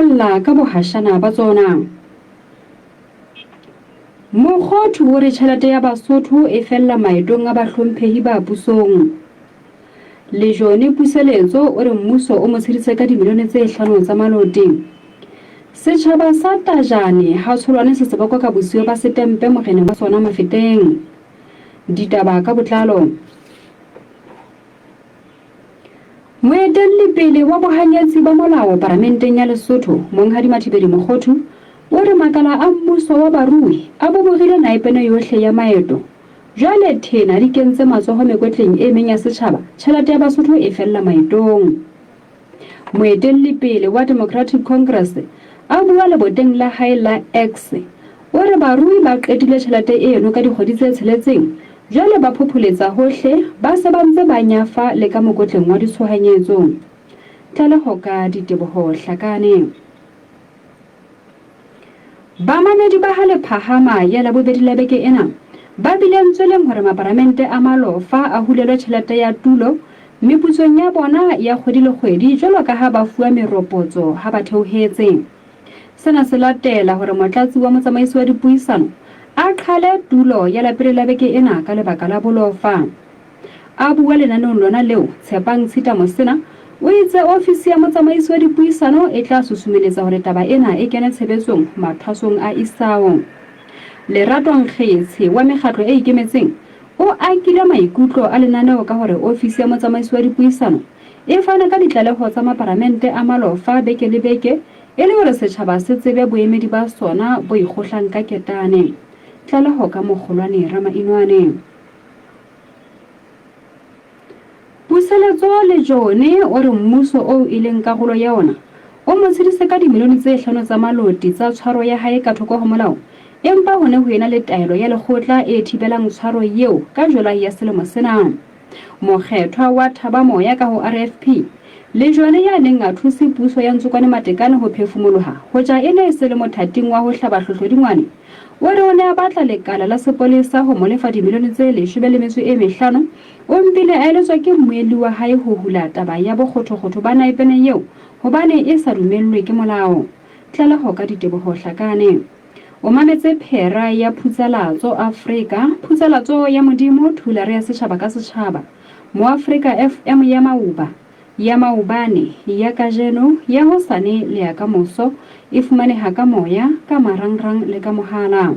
lla ka bohashana ba tsona. Mokgothu o re tjhelete ya Basotho e fella maetong a bahlomphehi ba pusong. Lejone Puseletso o re mmuso o mo tsheditse ka dimilione tse hlano tsa maloti. Setjhaba sa Tajane ha Tsholwane se sebokwa ka bosiyo ba setempe moreneng wa sona Mafeteng. Ditaba ka botlalo. Moetelli pele wa bohanyetsi ba molao paramenteng ya Lesotho, Monghadi Mathibeli Mokhothu, o re makala a mmuso wa barui a bobogile naepene yohle ya maeto. Jwale thena di kentse matsoho mekotleng e meng ya setjhaba, tjhelete ya Basotho e fella maetong. Moetelli pele wa Democratic Congress a bua leboteng la hae la X, o re barui ba qetile tjhelete eno ka dikgwedi tse tsheletseng, jwale ba phopholetsa hohle, ba se ba ntse ba nyafa le ka mokotleng wa ditshohanyetso. Tlaleho ka Diteboho Hlakane. Bamamedi ba ha Lephahama ya Labobedi la beke ena ba bile ntsweleng hore maparamente a malofa a hulelwe tjhelete ya tulo meputsong ya bona ya kgwedi le kgwedi jwalo ka ha ba fuwa meropotso ha ba theohetse. Sena se latela hore motlatsi wa motsamaisi wa dipuisano a qhale tulo ya Lapele la beke ena ka lebaka la bolofa. A bua lenaneong lona leo, Tshepang Tshita Mosena o itse ofisi ya motsamaisi wa dipuisano e tla susumeletsa hore taba ena e kene tshebetsong mathwasong a isao. Lerato Nkgetshe wa mekgatlo e ikemetseng o akile maikutlo a lenaneo ka hore ofisi ya motsamaisi wa dipuisano e fane ka ditlaleho tsa maparamente a malofa beke le beke e le hore setjhaba se tsebe boemedi ba sona bo ikgohlang ka ketane. Tlaleho ka Mokgolwane Ramainwane. Puseletso Lejone o re mmuso oo e leng karolo ya ona o mo tshedise ka dimilione tse hlano tsa maloti tsa tshwaro ya hae ka thoko ho molao, empa ho ne ho ena le taelo ya lekgotla e thibelang tshwaro eo ka July ya selemo sena. Mokgethwa wa Thaba Moya ka ho RFP, Lejone ya neng a thuse puso ya Ntsokwane Matekane ho phefumoloha hoja e ne e se le mothating wa ho hlaba hlohlodingwane, O re o ne a batla lekala la sepolesa ho mo lefa dimilione tse 15. O mpile a eletswa ke mmuelli wa hae ho hula taba ya bokgothokgotho ba naepene eo hobane e sa dumellwe ke molao. Tlaleho ka Diteboho Hlakane. O mametse phera ya Phutsalatso Afrika, Phutsalatso ya Modimo, Thulare ya Setjhaba ka Setjhaba, Moafrika FM ya Mauba. Ya maobane, ya kajeno, ya hosane le ya kamoso e fumaneha ka moya, ka marangrang le ka mohala.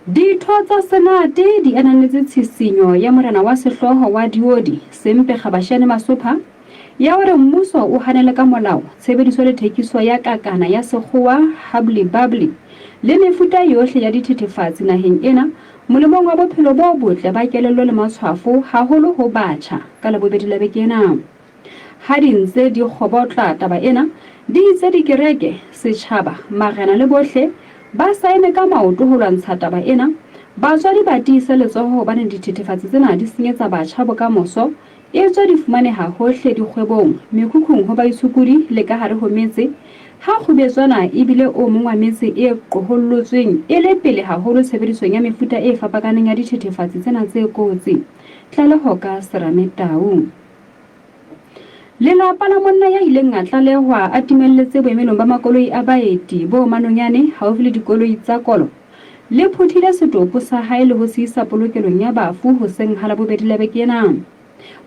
Ditho tsa Senate di ananetse tshisinyo ya Morena wa Sehlooho wa Diodi, Sempe Kgabashane Masopha, ya hore mmuso o hanele ka molao tshebediso le thekiso ya kakana ya sekgowa, hubbly bubbly, le mefuta yohle ya dithethefatsi naheng ena Molemong wa bophelo bo botle ba kelello le matshwafo, haholo ho batjha, ka Labobedi la beke ena. Ha di ntse di kgobotla taba ena, di itse dikereke, setjhaba, marena le bohle ba saene ka maoto ho lwantsha taba ena. Batswadi ba tiise letsoho hobane dithethefatsi tsena di senyetsa batjha bokamoso, Etswe di fumaneha hohle dikgwebong, mekhukhung ho baitshokodi le ka hare ho metse. Ha Kgubetswana e bile o mong wa metse e qohollotsweng e le pele haholo tshebedisong ya mefuta e fapakaneng ya dithethefatsi tsena tse kotsi. Tlaleho ka Serame Tau. Lelapa la monna ya ileng a tlalehwa a timelletse boemelong ba makoloi a baeti bo Manonyane haufi le dikoloi tsa kolo le phuthile setopo sa hae le ho se isa polokelong ya bafu hoseng ha Labobedi la beke ena.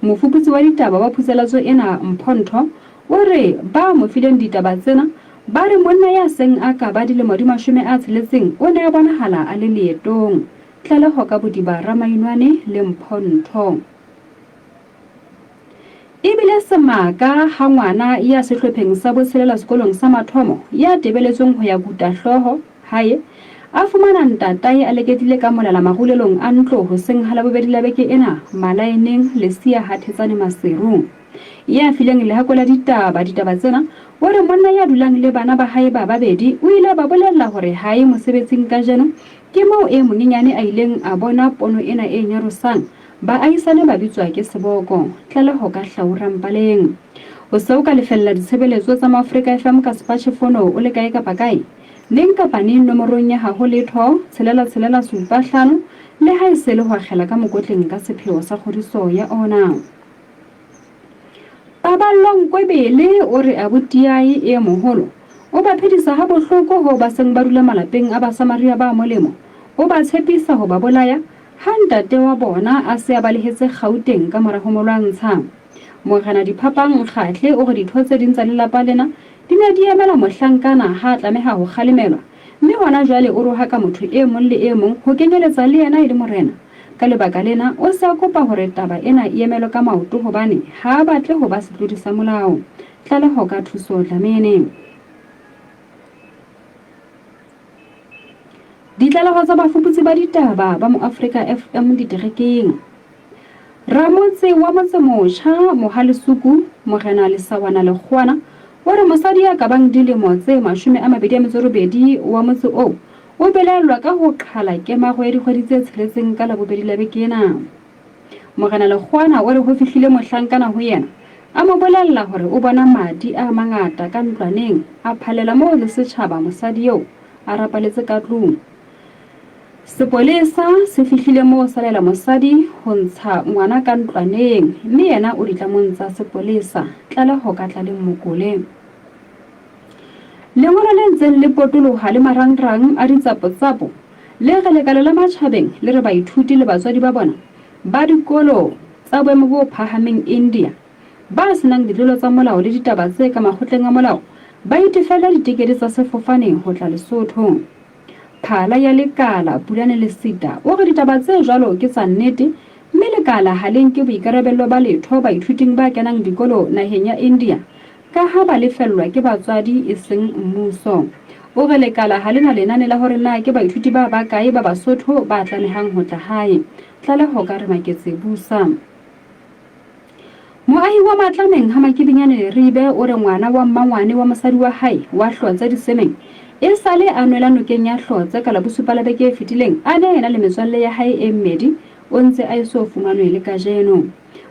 Mofuputsi wa ditaba wa phutselatso ena, Mpho Ntho, o re ba mo fileng ditaba tsena ba re monna ya seng a ka ba dilemo di 60 o ne a bonahala a le leetong. Tlaleho ka Bodiba Ramainwane le Mpho Ntho. E bile semaka ha ngwana ya sehlopheng sa botshelela sekolong sa mathomo ya tebeletsweng ho ya kuta hlooho hae a fumana ntatae a leketlile ka molala marulelong a ntlo hoseng ha Labobedi la beke ena Malaeneng, Lesia ha Thetsane Maseru. Ya fileng lehako la ditaba ditaba tsena o re monna ya dulang le bana ba hae ba babedi o ile a ba bolella hore ha ye mosebetsing kajeno, ke moo e monyenyane a ileng a bona pono ena e nyarosang. Baahisane ba bitswa ke seboko. Tlaleho ka Hlau Rampaleng. O se o ka lefella ditshebeletso tsa Moafrika FM ka sepatjhefono o le kae kapa kae, neng kapa neng nomorong ya haho letho, tshelela tshelela supa hlano, le ha e se le ho akgela ka mokotleng ka sepheo sa kgodiso ya ona. Paballo Nkwebele o re abutiae e moholo o ba phedisa habohloko hoo ba seng ba dula malapeng a Basamaria ba molemo, o ba tshepisa ho ba bolaya ha ntate wa bona a se a balehetse Gauteng ka mora ho mo lwantsha. Morena Diphapang Nkgatle o re ditho tse ding tsa lelapa lena di ne di emela mohlankana ha a tlameha ho kgalemelwa, mme hona jwale o rohaka motho e mong le e mong ho kenyeletsa le yena e le morena. Ka lebaka lena, o se a kopa hore taba ena e emelwe ka maoto hobane ha a batle ho ba setlodi sa molao. Tlaleho ka Thuso Dlamini. Ditlaleho tsa bafuputsi ba ditaba ba Moafrika FM diterekeng. Ramotse wa Motsemotjha, Mohalesuku, Morena Lesawana Lekgowana, o re mosadi ya ka bang dilemo tse 28 wa motse oo O belaellwa ka ho qhala kemago ya dikgwedi tse tsheletseng ka Labobedi la beke ena. Morena Lekgoana o re ho fihlile mohlankana ho yena a mo bolella hore o bona madi a mangata ka ntlwaneng a phallela moo le setjhaba mosadi eo a rapaletse ka tlung. Sepolesa se fihlile moo sa laela mosadi ho ntsha ngwana ka ntlwaneng mme yena o ditlamong tsa sepolesa. Tlaleho ka Tlaleng Mokole. Lengolo le ntseng le potoloha le marangrang a ditsapotsapo le re lekala la matjhabeng le re baithuti le batswadi ba bona ba dikolo tsa boemo bo phahameng India ba se nang ditlolo tsa molao le ditaba tse ka makgotleng a molao ba itefelle ditekete tsa sefofane ho tla Lesotho. Phala ya lekala, Pulane Lesita, o re ditaba tse jwalo ke tsa nnete mme lekala ha le nke boikarabello ba letho baithuting ba kenang dikolo naheng ya India Ka ha ba lefellwa ke batswadi e seng mmuso. O re lekala ha le na lenane la hore na ke baithuti ba bakae ba Basotho ba tlamehang ho tla hae. Tlaleho ka Remaketse Busa. Moahi wa Matlameng ha Makibinyane Leribe o re ngwana wa mmangwane wa mosadi wa hae wa Hlotse Disemeng e sale a nwela nokeng ya Hlotse ka Labosupa la beke e fetileng a ne a ena le metswalle ya hae e mmedi o ntse a eso fumanwe le kajeno.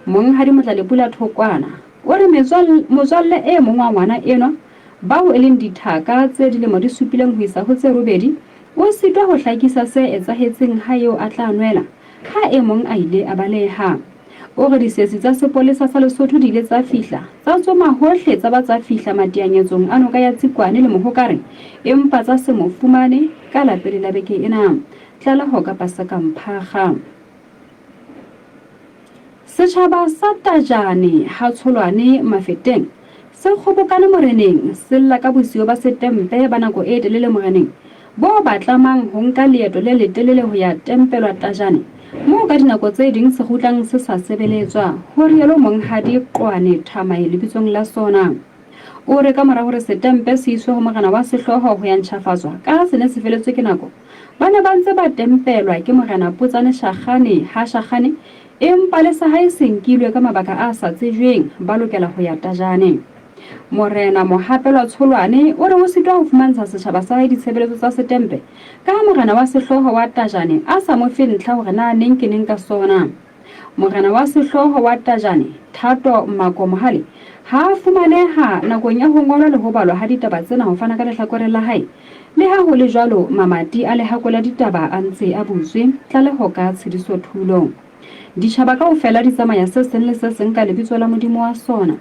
Monghadi Motlalepula Thokwana O re motswalle e mong wa ngwana enwa, bao e leng dithaka tse dilemo di supileng ho isa ho tse robedi, o sitwa ho hlakisa se etsahetseng ha eo a tla nwela, ha e mong a ile a baleha. O re disesi tsa sepolesa sa Lesotho di ile tsa fihla, tsa tsoma hohle tsa ba tsa fihla mateanyetsong a noka ya Tsikwane le Mohokare, empa tsa se mo fumane ka la pele la beke ena. Tlaleho ka Paseka Mphakga. Setjhaba sa Tajane ha Tsholwane Mafeteng se kgobokane moreneng se lla ka bosiyo ba setempe ba nako e telele moreneng bo ba tlamang ho nka leeto le letelele ho ya tempelwa Tajane moo ka dinako tse ding se kgutlang se sa sebeletswa, ho rialo Monghadi Qwane Thamae lebitsong la sona. O re ka mora hore setempe se iswe ho morena wa sehlooho ho ya ntjhafatswa ka se ne se feletswe ke nako, Ba ne ba ntse ba tempelwa ke Morena Potsane Shakgane ha Shakgane, empa le sa hae se nkilwe ka mabaka a sa tsejweng, ba lokela ho ya Tajane. Morena Mohapelwa Tsholwane o re o sitwa ho fumantsha setjhaba sa hae ditshebeletso tsa setempe ka ha morena wa sehlooho wa Tajane a sa mo fe ntlha hore na neng ke neng ka sona. Morena wa sehlooho wa Tajane, Thato Mako Mohale, ha a fumaneha nakong ya ho ngolwa le ho balwa ha ditaba tsena ho fana ka lehlakore la hae. Leha ho le jwalo, mamati a lehako la ditaba a ntse a butswe. Tlaleho ka Tshediso Thulo. Ditjhaba kaofela di tsamaya se seng le se seng ka lebitso la modimo wa sona.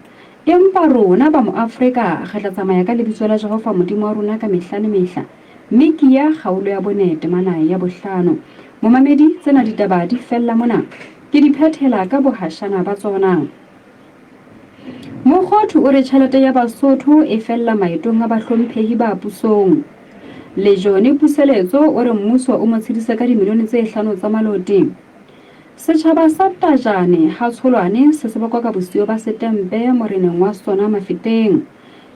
Empa rona ba Moafrika re tla tsamaya ka lebitso la Jehova Modimo wa rona ka mehla le mehla. Mekia kgaolo ya bone temana ya bohlano. Momamedi, tsena ditaba di fella mona. Ke di phethela ka bohashana ba tsona. Mokgothu o re tjhelete ya Basotho e fella maetong a bahlomphehi ba pusong. Lejone Puseletso o re mmuso o mo tshedise ka dimilione tse hlano tsa maloti. Setjhaba sa Tajane ha Tsholwane se sebokwa ka bosiyo ba setempe moreneng wa sona Mafeteng.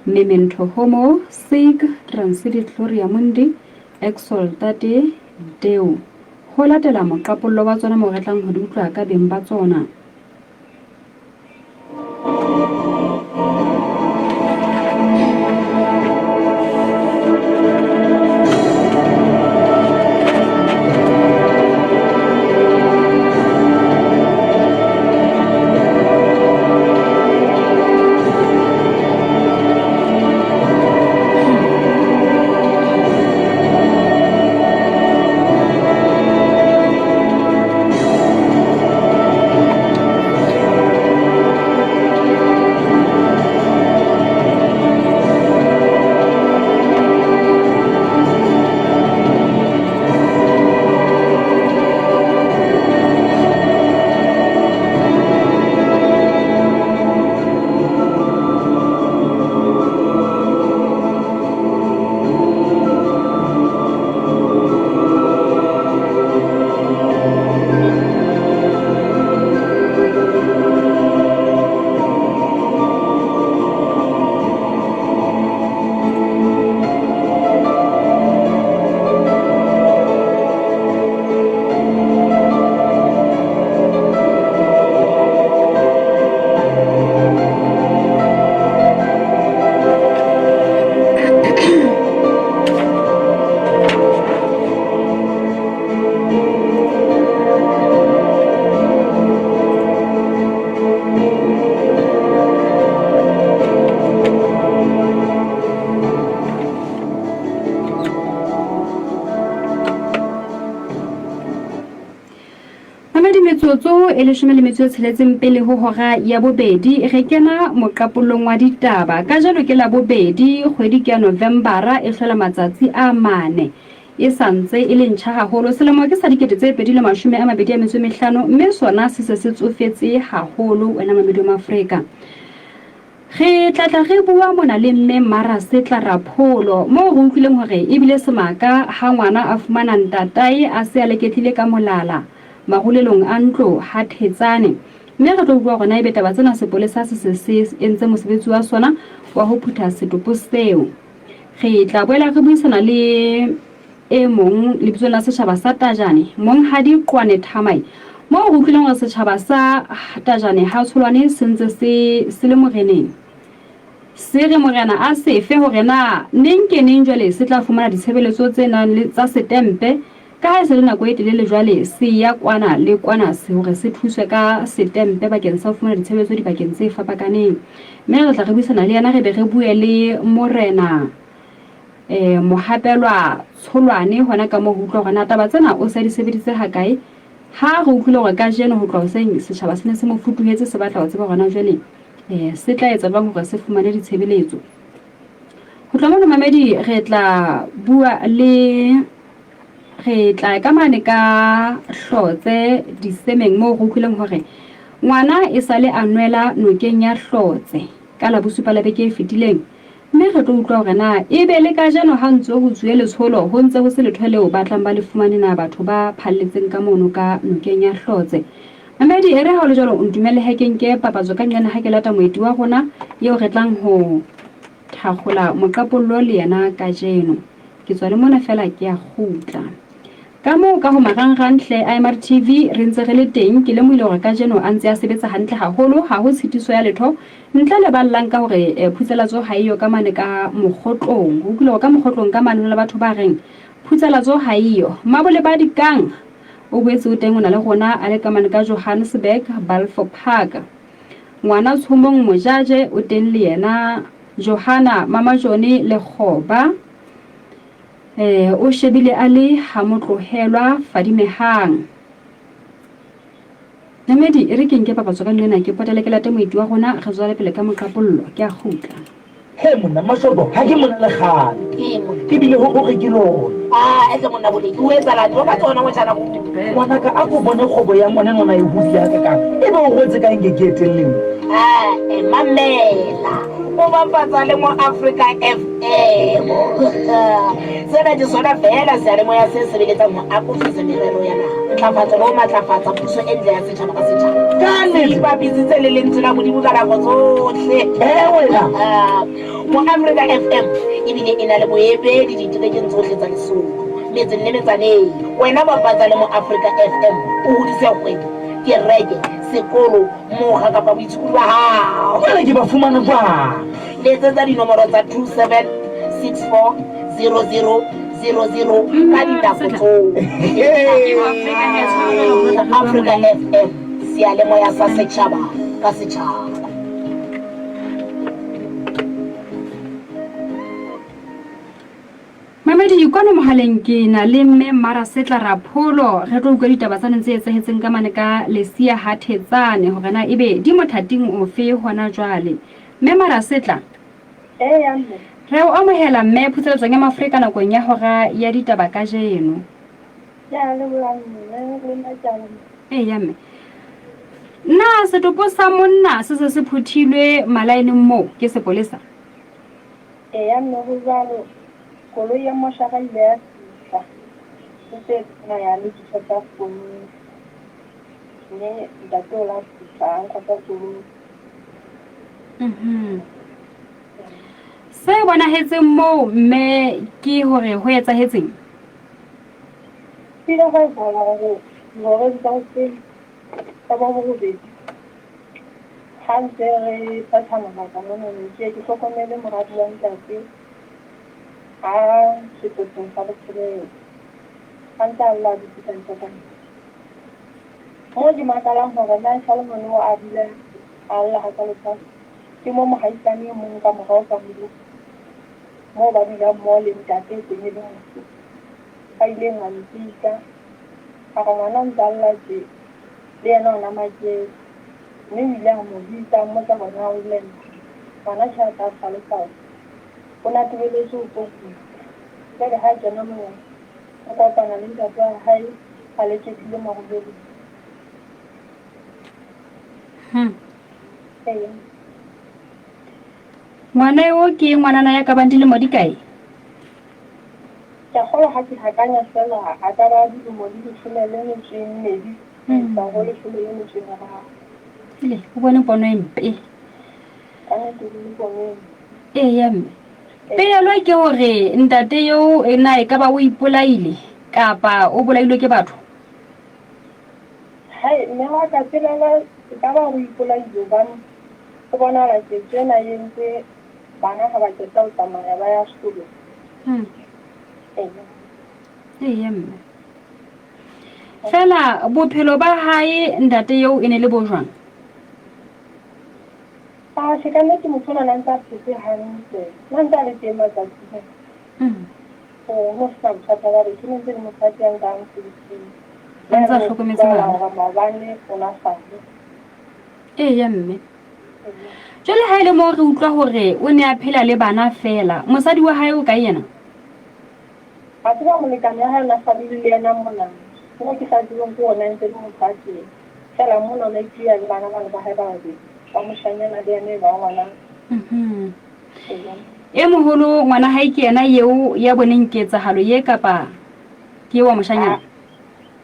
Memento homo, sic transit gloria mundi, exultate Deo. Ho latela moqapollo wa tsona moo re tlang ho di utlwa ka beng ba tsona. Metsotso e leshome le metso e tsheletseng pele ho hora ya bobedi re kena moqapollong wa ditaba. Kajeno ke Labobedi, kgwedi ke ya Novembara e hlola matsatsi a mane. E sa ntse e le ntjha haholo. Selemo ke sa 2025 mme sona se se se tsofetse haholo wena mamedi wa Maafrika. Re tla tla re bua mona le Mme Mmarasetla Rapholo, moo re utlwileng hore e bile semaka ha ngwana a fumana ntatae a se a leketlile ka molala marulelong a ntlo ha Thetsane. Mme re tlo utlwa hore na ebe taba tsena sepolesa se se se entse mosebetsi wa sona wa ho phutha setopo seo. Re tla boela re buisana le e mong lebitsong la setjhaba sa Tajane, Monghadi Qwane Thamai, moo re utlwileng hore setjhaba sa Tajane ha Tsholwane se ntse se se le moreneng. Se re morena a se fe hore na neng ke neng jwale se tla fumana ditshebeletso tse nang le tsa setempe ka ha e se le nako e telele jwale se ya kwana le kwana se hore se thuswe ka setempe bakeng sa ho fumana ditshebeletso dibakeng tse fapakaneng. Mme re tla re buisana le yena re be re bue le morena eh, Mohapelwa Tsholwane hona ka moo ho utlwa hore na taba tsena o se a di sebeditse hakae. Ha re utlwile hore kajeno ho tloha hoseng setjhaba se ne se mo futuhetse se batla ho tseba hore na jwale eh, se tla etsa jwang hore se fumane ditshebeletso. Ho tloha mono mamedi re tla bua le re tla ka mane ka Hlotse disemeng moo re utlwileng hore ngwana e sale a nwela nokeng ya Hlotse ka la bosupa la beke e fetileng. Mme re tlo utlwa hore na ebe le kajeno ha ntso ho tsuwe letsholo ho ntse ho se letho leo ba tlang ba le fumane na batho ba phalletseng ka mono ka nokeng ya Hlotse. Mamedi, e re ha ho le jwalo o ntumelle he ke nke papatso ka nqena ha ke lata moeti wa rona eo re tlang ho thakgola moqapollo le yena kajeno. Ke tswa le mona feela ke a kgutla. Ka moo ka ho marangrang hle a MRTV re ntse re le teng, ke lemohile hore kajeno a ntse a sebetsa hantle haholo, ha ho tshitiso ya letho ntle le ba llang ka hore phutsalatso ha eyo ka mane ka mokgotlong. Re utlwile hore ka mokgotlong ka mane ho na le batho ba reng phutsalatso ha eyo. Mabole ba dikang o boetse o teng o na le rona a le ka mane ka Johannesburg, Balfour Park. Ngwana Tshomong Mojaje o teng le yena, Johanna Mamajone Lekgoba. Eh, o shebile a le ha motlohelwa fadimehang. Namedi, e re ke nke papatso ka nqena ke potele ke late moeti wa rona re tswele pele ka moqapollo. Ke a kgutla. He monna, Mashoko, ha ke mona le kgale. Ebile ho hore ke lona. Ah, etle monna Boleki, o etsalang? Tlo ka tsona motjhana ko. Ngwanaka, a ko bone kgwebo ya ngwana enwa na e hodile hakakang. Ebe o rwetse ka eng ke etelleng? Ah, eh, mamela. O bapatsa le mo Africa FM. Sena ke sona feela seyalemoya se sebeletsang ho akofisa merero ya naha, ntlafatso le ho matlafatsa puso e ntle ya setjhaba ka setjhaba. Ka nnete. Se ipapisitse le lentswe la Modimo ka nako tsohle. Eh, wena. Mo Africa FM ebile e na le boemedi diterekeng tsohle tsa Lesotho, metseng le metsaneng. Wena bapatsa le mo Africa FM o hodise kgwebo, kereke, sekolo, Mokga kapa boitshokodi ba hao. Jwale ke ba fumana jwang? Letsetsa dinomoro tsa 27640000 ka dinako tsohle. Africa FM, seyalemoya sa setjhaba ka setjhaba. Mamedi, kwano mohaleng ke na le mme Mmarasetla Rapholo. Re tlo utlwa ditaba tsane tse etsahetseng ka mane ka Lesia ha Thetsane hore na ebe di mothating ofe hona jwale. Mme Marasetla. Eya mme. Re o amohela mme phuseletsong ya Mafrika nakong ya hora ya ditaba kajeno. Ke a leboha mme, le nna ke a leboha. Eya mme. Na setopo sa monna se se se phuthilwe malaeneng moo ke sepolesa? Eya mme ho jwalo. Koloi ya moshara ile ya fihla e ntse e tsamaya le ditho tsa komiti. Mme ntate o la fihla a nkwa ka koloi. Se bonahetseng moo mme ke hore ho etsahetseng? Ho ile hwa etsahala hore dihoreng tsa hoseng tsa bo borobedi ha ntse re phetha mabaka mona ne ke ye ke hlokomele moradi wa ntate a setotsong sa botshelela a ntse a lla a dutse ka ntle ka ntle. Moo ke makalang hore na esale ngwana oo a dula a lla hakalo jwang. Ke mo mohaisane e mong ka morao ka moo moo ba dulang mmoho le ntate e seng e le mofu a ileng a mpitsa a re ngwana o ntse a lla tje. Le yena o na maketse. Mme o ile a mo bitsa, a mmotsa hore na o llela. Ngwana tjhe a tla a hlalosa hore o na tebeletswe ho tlo kula. Jwale ha a kena monyako, o kopana le ntate wa hae a leketlile marulelong. Ee. Ngwana eo ke ngwanana ya ka bang dilemo di kae? Ke a kgolwa ha ke hakanya feela a ka ba dilemo di 12 ho isa ho 13. Ele, o bone pono e mpe. Ka nnete e le pono e mpe. Eya mme. Pelaelo ke hore ntate eo na e ka ba o ipolaile kapa o bolailwe ke batho? Hai, mme wa ka pelaelo e ka ba o ipolaile hobane ho bonahala ketso ena e entse bana ha ba qeta ho tsamaya ba ya sekolong. Eya. Eya mme. Fela bophelo ba hae ntate eo e ne le bo jwang? Atjhe, ka nnete motho ona na ntse a phetse hantle. Na ntse a le teng matsatsi. O no sena bothata ba letho, ne ntse le motho a teng ka mosebetsing. A ntse a hlokometse bana. Hore maobane o na sale. Eya mme. Jwale ha e le moo re utlwa hore o ne a phela le bana feela, mosadi wa hae o kae yena? A tseba molekane wa hae o na sa dule le yena mona. Moo ke sa tsebeng ke hore na ntse le motho a teng. Feela mona o na itulela le bana bana ba hae ba babedi, wa moshanyana le yena enwa wa ngwanana. E moholo ngwana hae ke yena eo ya boneng ketsahalo ye kapa ke wa moshanyana?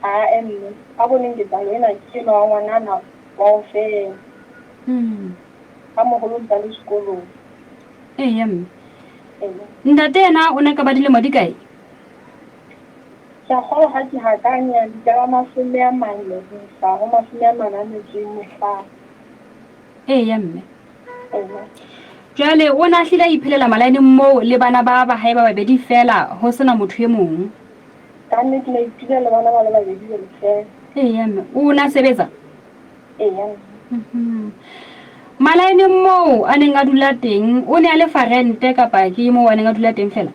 Ae mme, a boneng ketsahalo ena ke enwa wa ngwanana wa ho fela. A moholo o ntse a le sekolong. Eya mme. Ntate yena o ne ka ba dilemo di kae? Ke a kgolwa ha ke hakanya di ka ba 40 ho isa ho 45. Eya mme. Jwale o ne a hlile a iphelela malaeneng moo le bana ba ba hae ba babedi feela ho sena motho e mong. Ka nnete ne iphelela le bana ba le babedi jwale feela. Eya mme. O ne a sebetsa? Eya mme. Malaeneng moo a neng a dula teng o ne a lefa rente kapa ke moo a neng a dula teng feela?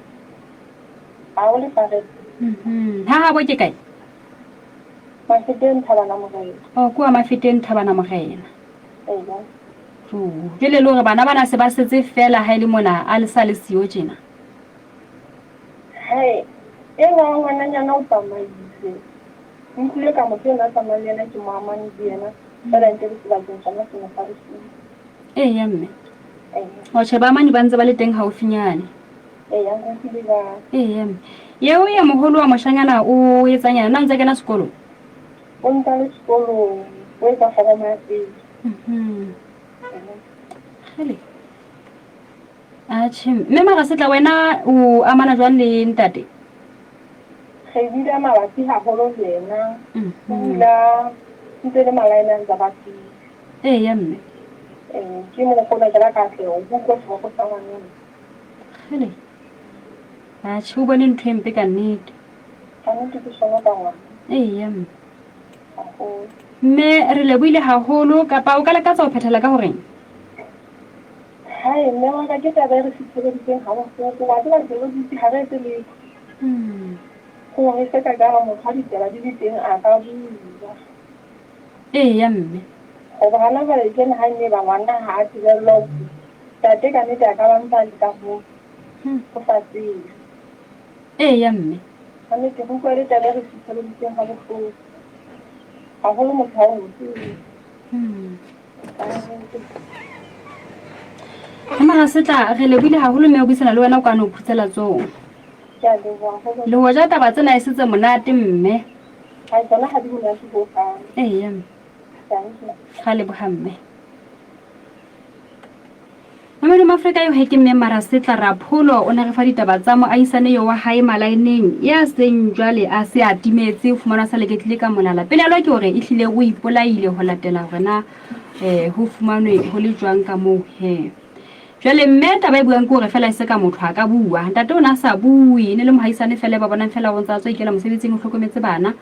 Ha o lefa rente. Ha habo ke kae? Mafeteng Thabana Morena. Oh, kua Mafeteng Thabana Morena. Eya. Jo, jwale le hore bana bana se ba setse feela ha e le mona a le sa le siyo tjena. Hai, enwa wa ngwananyana o tsamaile. Ke utlwile ka motho ena a tsamayang le yena ke mo amane le yena. Feela ntse le sebakeng sona sena sa Lesotho. Eya mme. O tjhe ba amane ba ntse ba le teng haufinyane. Eya, nkutlwile jwalo. Eya mme. Eo ya moholo wa moshanyana o etsang yena? Na o ntse a kena sekolo? O ntse a le sekolong, o etsa foromo ya pele. Kgele. Atjhe, mme Marasetla wena o amana jwang le ntate? Re dula mabapi haholo le yena. O dula ntse le malaene a ntse a bapile. Eya mme. Ee, ke mo nkgono ke la ka tle o utlwa seboko sa ngwaneno. Kgele. Atjhe, o bone ntho e mpe ka nnete. Ka nnete ke sono ka ngwana. Eya mme. Haholo. Mme re lebohile haholo, kapa o ka lakatsa ho phethela ka horeng? Hai, mme wa ka ke taba e re sithabeditseng ha bohloko. Wa tseba re re dutse ha re etse letho. Gore se ka ka motho ha ditaba di le teng a ka bua. Eya mme. Hoba hana jwale ke ha nne ba ngwana ha a tsebellwa ho bua. Ntate ka nnete a ka ba ntse a le ka moo. Ho sa tsebe. Eya mme. Ka nnete re utlwa e le taba e re sithabeditseng ha bohloko. Haholo motho ha o mo tsebe. Marasetla re lebohile haholo mme o buisana le wena kwano Phutselatsong. Le hoja taba tsena e se tse monate mme. Eya mme. Ra leboha mme. Mamedi Mafrika eo he ke mme Marasetla Rapholo o ne re fa ditaba tsa moahisane eo wa hae malaeneng ya seng jwale a se a timetse o fumanwa sa leketlile ka molala. Pelaelo ke hore ehlile o ipolaile ho latela hore na ho fumanwe ho le jwang ka moo he. Jwale mme taba e buang ke hore fela e se ka motho a ka bua. Ntate o ne a sa bue, e ne le mohaisane fela e ba bonang fela o ntse a tswa ikela mosebetsing o hlokometse bana.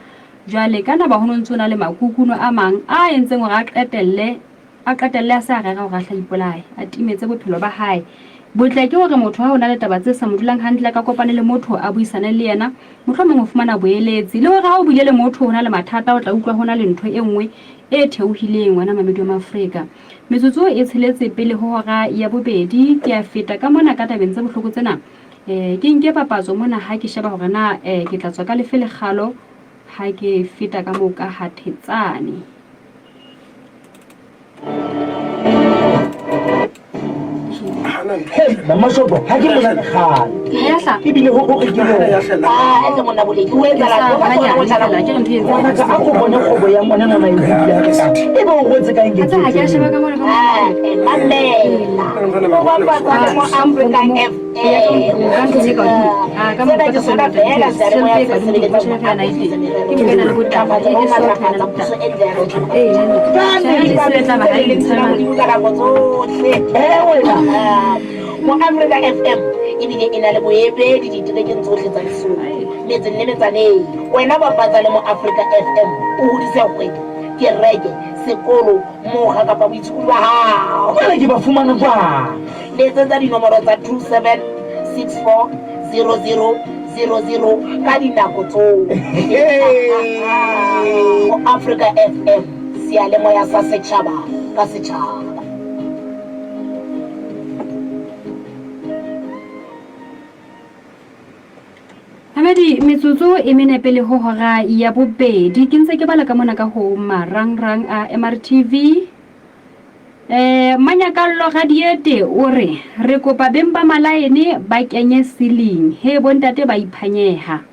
Jwale ka naba ho no ntse ho na le makukuno a mang a entseng hore a qetelle a qetelle a se a rera hore a hla ipolaye, a timetse bophelo ba hae. Botle ke hore motho ha ho na le taba tse sa mo dulang hantle a ka kopane le motho a buisane le yena, mohlomong o fumana boeletsi. Le hore ha o buile le motho ho na le mathata o tla utlwa ho na le ntho e nngwe e theohileng wena mamedi wa Maafrika. Metsotso e tsheletse pele ho hora ya bobedi ke a feta ka mona ka tabeng tse bohloko tsena. Eh, ke nke papatso mona ha ke sheba hore na eh, ke tla tswa ka lefe lekgalo ha ke feta ka moo ka ha Thetsane. Mmashopo ga ke mona kgale ebile go gore ke ngwanaka a go bone kgobo ya ngwana nana e e be o rwetse ka eng Moafrika FM ebile e na le boemedi diterekeng tsohle tsa Lesotho, metseng le metsaneng. Wena bapatsa le Moafrika FM o hodise kgwebo, kereke, sekolo, mokga kapa boitshokodi ba hao. Jwale ke ba fumana jwang? Letsetsa dinomoro tsa 27640000 ka dinako tsohle. Moafrika FM, seyalemoya sa setjhaba ka setjhaba. Mamedi, metsotso e mene pele ho hora ya bobedi. Ke ntse ke bala ka mona ka ho marangrang a MRTV. Eh, Manyakallo Radiete o re, re kopa beng ba malaene ba kenye ceiling. He bontate ba iphanyeha.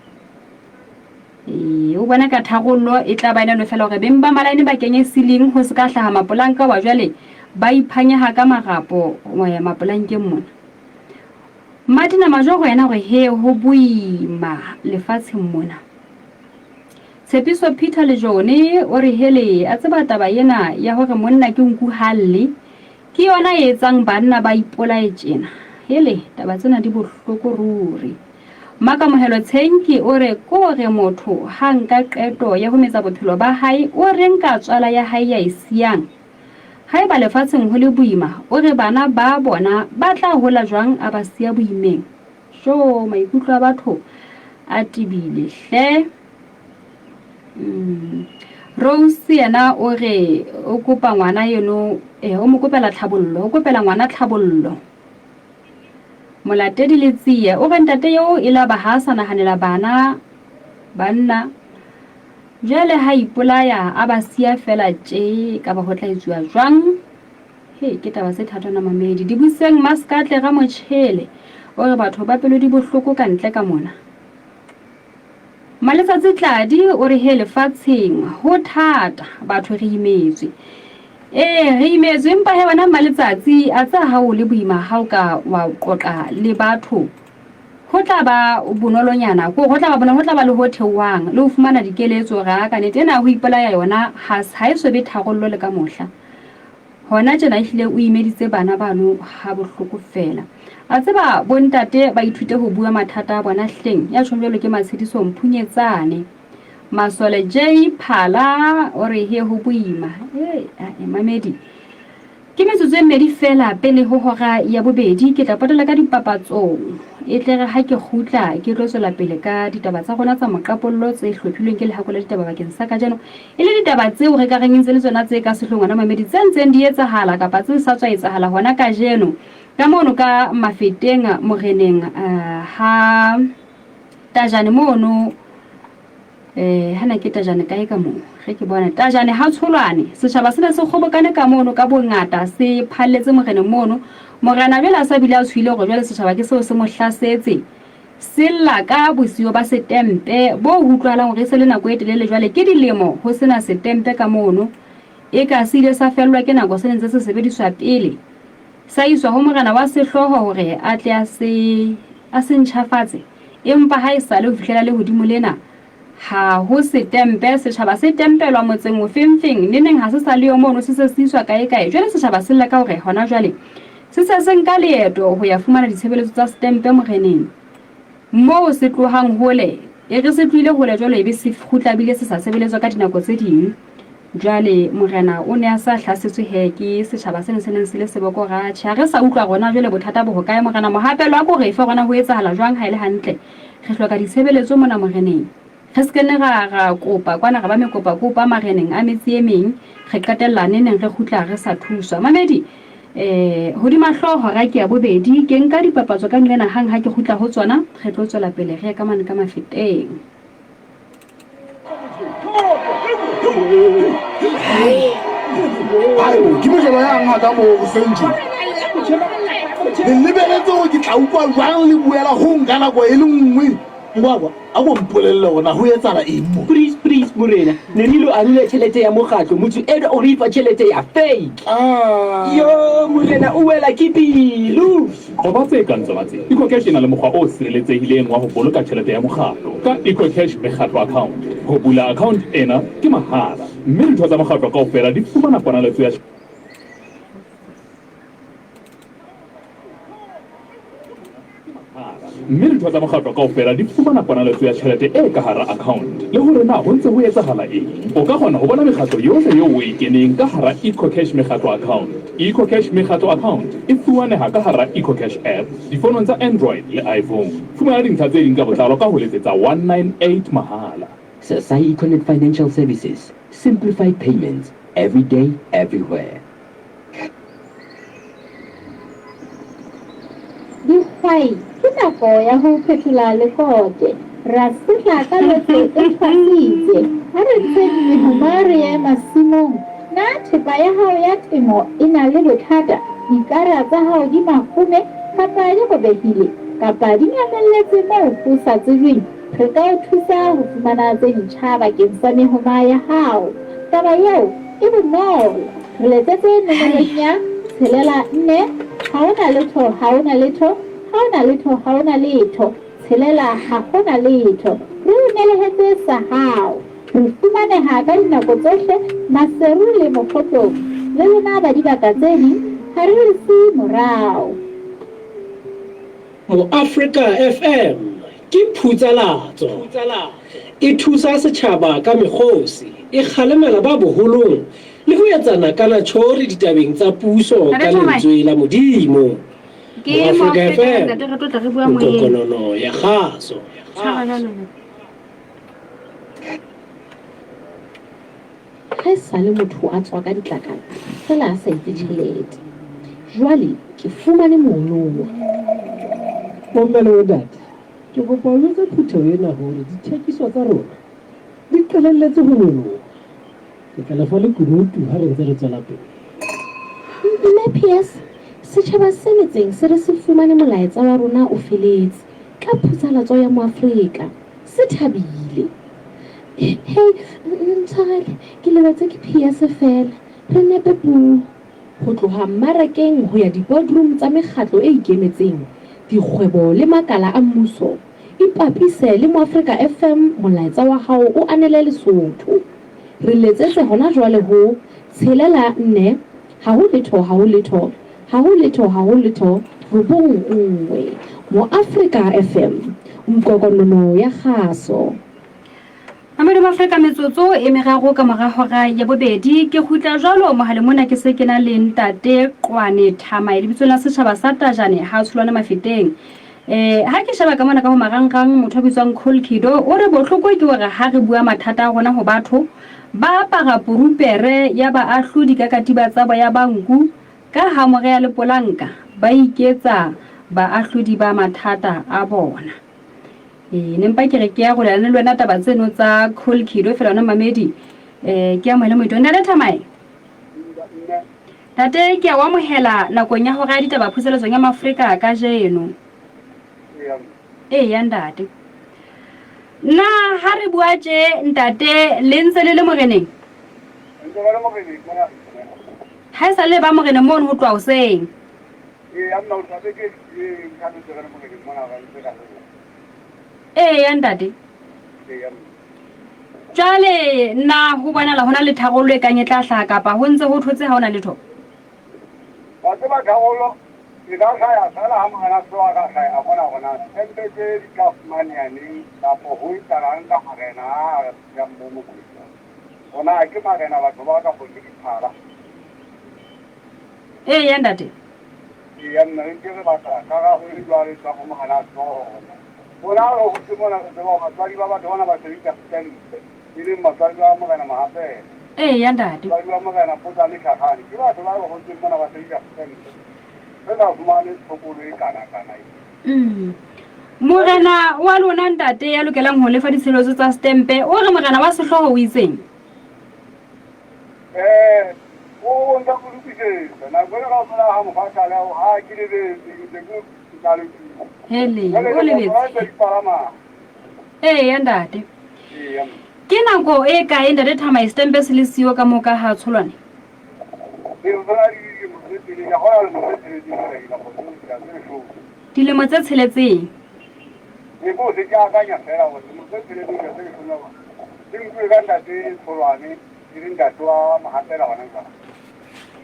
Ee, o bona ka tharollo e tla ba ena no fela hore beng ba malaene ba kenye ceiling ho se ka hlaha mapolanka wa jwale ba iphanyeha ka marapo eh, mapolankeng mona. Mmadina Majoro yena hore he ho boima lefatsheng mona. Tshepiso Peter Lejone o re hele a tseba taba ena ya hore monna ke nku ha lle ke yona e etsang banna ba ipolaye tjena. Hele taba tsena di bohloko ruri. Makamohelo Tshenki o re kore motho ha nka qeto ya ho metsa bophelo ba hae o reng ka tswala ya hae ya e siyang? Haeba lefatsheng ho le boima, o re bana ba bona ba tla hola jwang a ba siya boimeng? Joo, maikutlo a batho a tebile hle. Mm. Rose yena o re o kopa ngwana eno, eh, o mo kopela tlhabollo, o kopela ngwana tlhabollo. Molatedi Letsie o re ntate eo e laba ha a sa nahanela bana banna Jwale ha ipolaya a ba siya fela tje ka ba ho tla etsuwa jwang? He, ke taba tse thata mamedi. Dibuseng Maskatle ga Motjhele o re batho ba pelo di bohloko ka ntle ka mona. Maletsatsi Tladi o re he lefatsheng ho thata batho re imetswe. Ee, re imetswe empa he wena Maletsatsi a tsa ha o le boima ha o ka wa qoqa le batho. Ho tla ba bonolonyana, ko ho tla ba bonolo, ho tla ba le ho theohang le ho fumana dikeletso hore a ka nete ena ya ho ipolaya yona ha ha e so be tharollo le ka mohla. Hona tjena ehlile o imeditse bana bano ha bohloko feela. A tseba bontate ba ithute ho bua mathata a bona hleng. Ya tjhong jwalo ke Matshediso Mphunyetsane. Masole J Phala o re he ho boima. E, ae mamedi. Ke metsotso e mmedi feela pele ho hora ya bobedi. Ke tla potela ka dipapatsong. E tle re ha ke kgutla ke tlo tswela pele ka ditaba tsa rona tsa moqapollo tse hlophilweng ke Lehako la Ditaba bakeng sa kajeno. E le ditaba tseo re ka reng e ntse le tsona tse ka sehloohong hona mamedi tse ntseng di etsahala kapa tse sa tswa etsahala hona kajeno ka mono ka Mafeteng moreneng ha Tajane mono. Eh, hana ke Tajane kae ka moo? Ge ke bona Tajane ha Tsholwane. Setjhaba se ne se kgobokane ka mono ka bongata se phalletse moreneng mono. Morena jwale a sa bile a tshohile hore jwale setjhaba ke seo se mo hlasetse. Se lla ka bosiyo ba setempe bo ho utlwahalang hore e se le nako e telele jwale ke dilemo ho se na setempe ka mono. Eka se ile sa fellwa ke nako se ne ntse se sebediswa pele. Sa iswa ho morena wa sehlooho hore a tle a se a se ntjhafatse. Empa ha esale ho fihlela le hodimo lena, ha ho setempe. Setjhaba se tempelwa motseng ofengfeng, neneng ha se sa le yo mono, se se se iswa kaekae. Jwale setjhaba se lla ka hore hona jwale se se se nka leeto ho ya fumana ditshebeletso tsa setempe moreneng. Moo se tlohang hole, e re se tlohile hole jwalo ebe se kgutla bile se sa sebeletswa ka dinako tse ding. Jwale morena o ne a sa hlasetswe he ke setjhaba seno se neng se le seboko ra tjhe ha re sa utlwa rona jwale bothata bo hokae morena Mohapelo a ko re fe rona ho etsahala jwang ha e le hantle re hloka ditshebeletso mona moreneng. Re se ke ne ra ra kopa kwana ra ba mekopakopa mareneng a metse e meng, re qetella neneng re kgutla re sa thuswa. Mamedi, Eh, hodima hlooho hora ke ya bobedi, ke nka dipapatso ka nqena hang ha ke kgutla ho tsona, re tlo tswela pele re ye ka mane ka Mafeteng. Ayo, ke mejolo ya ngaka mo hoseng tje. Le lebeletse hore ke tla utlwa jwang le buela ho nka nako e le nngwe. Ngwakwa, a ko mpolelle hore na ho etsahala eng mo. Please, please, morena, ne re ilo arola tjhelete ya mokgatlo, motho enwa o re fa tjhelete ya fake. Ah. Yo, morena, o wela ke pelo. Qoba tse kang tsona tse. EcoCash e na le mokgwa o sireletsehileng wa ho boloka tjhelete ya mokgatlo ka EcoCash Mekgatlo Account. Ho bula account ena ke mahala mme ditho tsa mokgatlo kaofela di fumana ponaletso ya. Mme ditho tsa mokgatlo kaofela di fumana ponaletso ya tjhelete e ka hara account le hore na ho ntse ho etsahala eng. O ka kgona ho bona mekgatlo yohle eo o e keneng ka hara EcoCash Mekgatlo Account. EcoCash Mekgatlo Account e fumaneha ka hara EcoCash app difonong tsa Android le iPhone. Fumana dintlha tse ding ka botlalo ka ho letsetsa 198 mahala. Sasai Econet Financial Services, simplified payments, every day, everywhere. Dihwai, ke nako ya ho phethola lekote. Ra sehla ka lotse e thwasitse. Ha re ntsheng mehoma re ye masimong. Na thepa ya hao ya temo e na le bothata? Dikara tsa hao di makgome kapa di robehile kapa di nyamelletse moo ho sa tsejweng? Re ka o thusa ho fumana tse ntjha bakeng sa mehoma ya hao. Taba eo e bonolo. Re letsetse nomorong ya tshelela nne ha ho na letho ha ho na letho ha ho na letho ha ho na letho tshelela ha ho na letho. Re o nelehetse sa hao. Re fumaneha ka dinako tsohle Maseru le Mokgotlong. Le lona ba dibaka tse ding ha re le siye morao. Moafrika FM ke phutsalatso. E thusa setjhaba ka mekgosi, e kgalemela ba boholong le ho etsana ka natjhori ditabeng tsa puso ka lentswe la Modimo. Moafrika FM, nkokonono ya kgaso. Ha e sale motho a tswa ka ditlakala feela a sa etse tjhelete. Jwale ke fumane monowa. Bomme le bontate, ke kopa ho jwetsa phutheho ena hore dithekiso tsa rona di qalelletse ho nyoloha. Ke tla le fa lekunutu ha re ntse re tswela pele. Mme PS, Setjhaba se metseng se re se fumane molaetsa wa rona o feletse ka phutsalatso ya Moafrika. Se thabile. Hei, ntshwarele, ke lebetse ke PS feela. Re nepe puo. Ho tloha mmarakeng ho ya di-boardroom tsa mekgatlo e ikemetseng, dikgwebo le makala a mmuso, ipapise le Moafrika FM molaetsa wa hao o anele Lesotho. Re letsetse hona jwale ho, tshelela nne, ha ho letho ha ho letho, ha ho letho ha ho letho, robong nngwe. Moafrika FM, nkokonono ya kgaso. Mamedi Mafrika metsotso e meraro ka mora hora ya bobedi ke kgutla jwalo mohaleng mona ke se ke na le ntate Qwane Thamae lebitsong la setjhaba sa Tajane ha Tsholwane Mafeteng. Eh ha ke sheba ka mona ka ho marangrang motho a bitswang Colkido o re bohloko ke hore ha re bua mathata a rona ho batho ba apara purupere ya baahlodi ka katiba tsa boya ba nku ka hamore ya lepolanka ba iketsa baahlodi ba mathata a bona. Ee, ne mpa ke re ke arolelane le wena taba tseno tsa Cool Kid fela wena mamedi. Eh, ke amohele moito. Ntate Thamae. Ntate, ke a o amohela nakong ya hora ya ditaba phuseletsong ya Mafrika kajeno. Ee, ya ntate. Na ha re bua tje ntate le ntse le le moreneng? Ha e sa le ba moreneng mono ho tloha hoseng. Eya, ntate. Jwale na ho bonala ho na le tharollo e kang e tla hlaha kapa ho ntse ho thotse ha ho na letho? Wa tseba tharollo e ka hlaya fela ha morena Sewa a ka hlaya a bona hore na tempe tse di tla fumaneha neng kapo ho etsahalang ka marena a re yang mo mokwetla. Hore na ke marena batho ba kapo ke diphala. Eya, ntate. Eya, mme re ntse re batla karabo e jwalo e tswang ho morena Sewa hore na. Rona re hotse mona re tseba hore batswadi ba batho bana ba sebedisa setempe, e leng batswadi ba Morena Mahapela. Eya, ntate. Batswadi ba Morena Potsane Tlhagane ke batho ba re hotseng mona ba sebedisa setempe. Re sa fumane tshokolo e kana-kana e. Morena wa lona ntate ya lokelang ho lefa ditshebeletso tsa setempe o re morena wa sehlooho o itseng? Eh, o ntsa go lokisetsa. Nako ena kaofela ha mo fa tlaleho, ha ke lebetse, ke ntse ke tlalekile. Hele, Jwale o le lebetse. motho wa di palamang. Eya ntate. Eya. Ke nako e kae ntate Thamae setempe se le siyo ka moo ka ha Tsholwane? Ke fela dilemo tse pedi, ka gola lemo tse tsheletseng fela ke nako tse tse leshome. Dilemo tse tsheletseng. Ke ko se ke akanya fela gore dilemo tse tsheletseng ka tse leshome ba. Ke nkuwe ka ntate Tsholwane, e le ntate wa Mahapela gona jwale.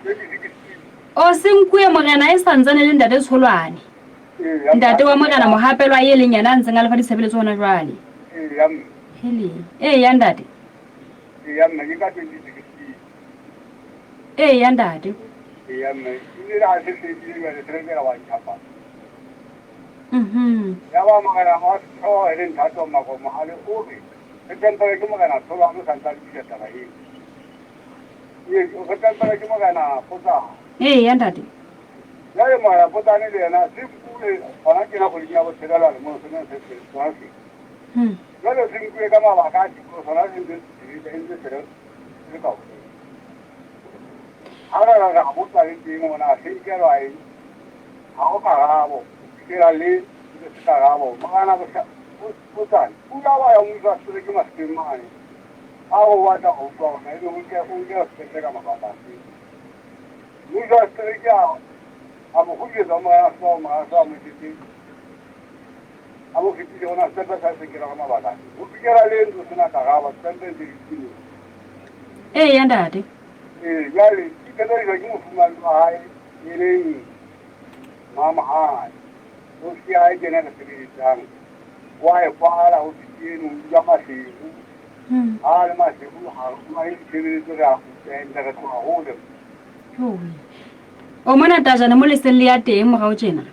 2016. O se nkuwe morena e sa ntsane le ntate Tsholwane. Ee, Ntate wa morena Mohapelwa e leng yena a ntseng a lefa ditshebeletso hona jwale. Ee, mme. Hele. Eya ntate. Ee, mme ke ka 2016. Eya ntate. Eya mme, e ile ha se fedile jwale se re wa ntjhapa. Ya ba morena wa sehlooho e leng Thato Makomohale o re re tempelwe ke morena Tsholwane o sa ntse a lokisa taba eo. Ee, re tempelwe ke morena Potsane. Eya ntate. Jwale morena Potsane le yena se nkuwe gona tjena kgweding ya botshelela lemong se se se sona se. Jwale se nkuwe ka mabaka a tikoloho sona se ntse se ntse se le kaofela. Ha re re ra botsa le teng hore na se nkelwa eng, ha ho karabo. Fihlela le se se karabo. Morena Potsane o ile a ba ya mmuso wa setereke Mafikeng mane. A re o batla ho utlwa hore na ebe o nke o nkelwa setempe ka mabaka afe. Mmuso wa setereke a a mo kgutlisetsa ho morena Sehlooho, morena Sehlooho a mo etsetse a mo fetise hore na setempe sa se nkelwa ka mabaka afe. Ho fihlela le ntse ho sena karabo, setempe ntse di dutse moo. Eya ntate. Ee, jwale ke sebediswa ke mofumahadi wa hae e leng Mamohale. Ofisi ya hae ke ena e re sebeletsang. Wa e kwala ofisi eno, o dula Maseru. Ha a le Maseru ha re fumane ditshebeletso re a kgutla ntse re tloha hole. O mona tajana mo le seng le ya teng morao tjena?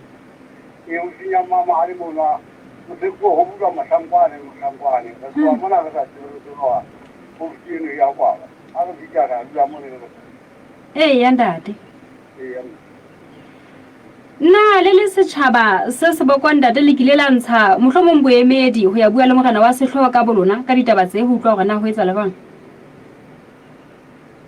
Ee, ofising ya Mamohale mono ho se ho bulwa mohlankwane mohlankwane. Re tloha mona re sa tsebe re tseba ofisi eno e ya kwalwa. Ha re fihla ra dula mono re. Eya ntate. Eya mme. Na le le setjhaba se se bokwa ntate le kile la ntsha mohlomong boemedi ho ya bua le morena wa sehlooho ka bolona ka ditaba tse ho utlwa hore na ho etsahala jwang?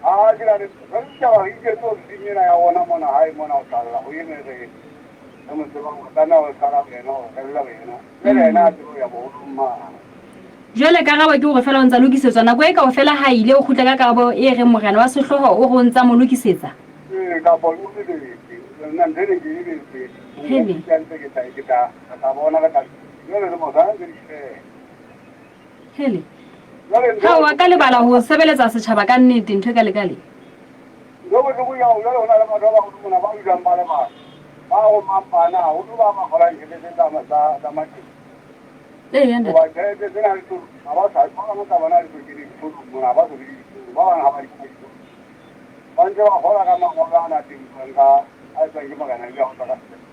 Ha ke na le re setjhaba re iketse ofising ena ya rona mona hae mona ho tlalla ho ene re re mo tsebang re tlameha ho qala ho yena hore re lle ho yena mme le yena a tsebe ho ya boholong mane. Jwale karabo ke hore feela o ntsa lokisetswa nako e kaofela ha ile o kgutla ka karabo e reng morena wa sehlooho o re o ntsa mo lokisetsa. Ee, kapa o lebetse. Nna ntho ene ke e lebetse. Hele. Ke ntse ke tla ke tla re tla bona re tla jwale le mosana ntse di fela. Hele. Jwale ntho Ha wa ka lebala ho sebeletsa setjhaba ka nnete ntho e ka lekale. Ntho e bohloko ya hore jwale ho na le batho ba baholo mona ba dulang ba le bang. Ba romang bana haholo ba ba kgolang tjhelete tsa tsa tsa maqheku. Ee, ntate. Hoba tjhelete tsena le tlo ha ba sa ba bang tsa bona di so kene dikolong mona ha ba so be le dikolo ba bang ha ba di kene dikolo. Ba ntse ba kgola ka mangolo ana a teng ka a etswang ke morena ebile a ho tswa ka sepetlele.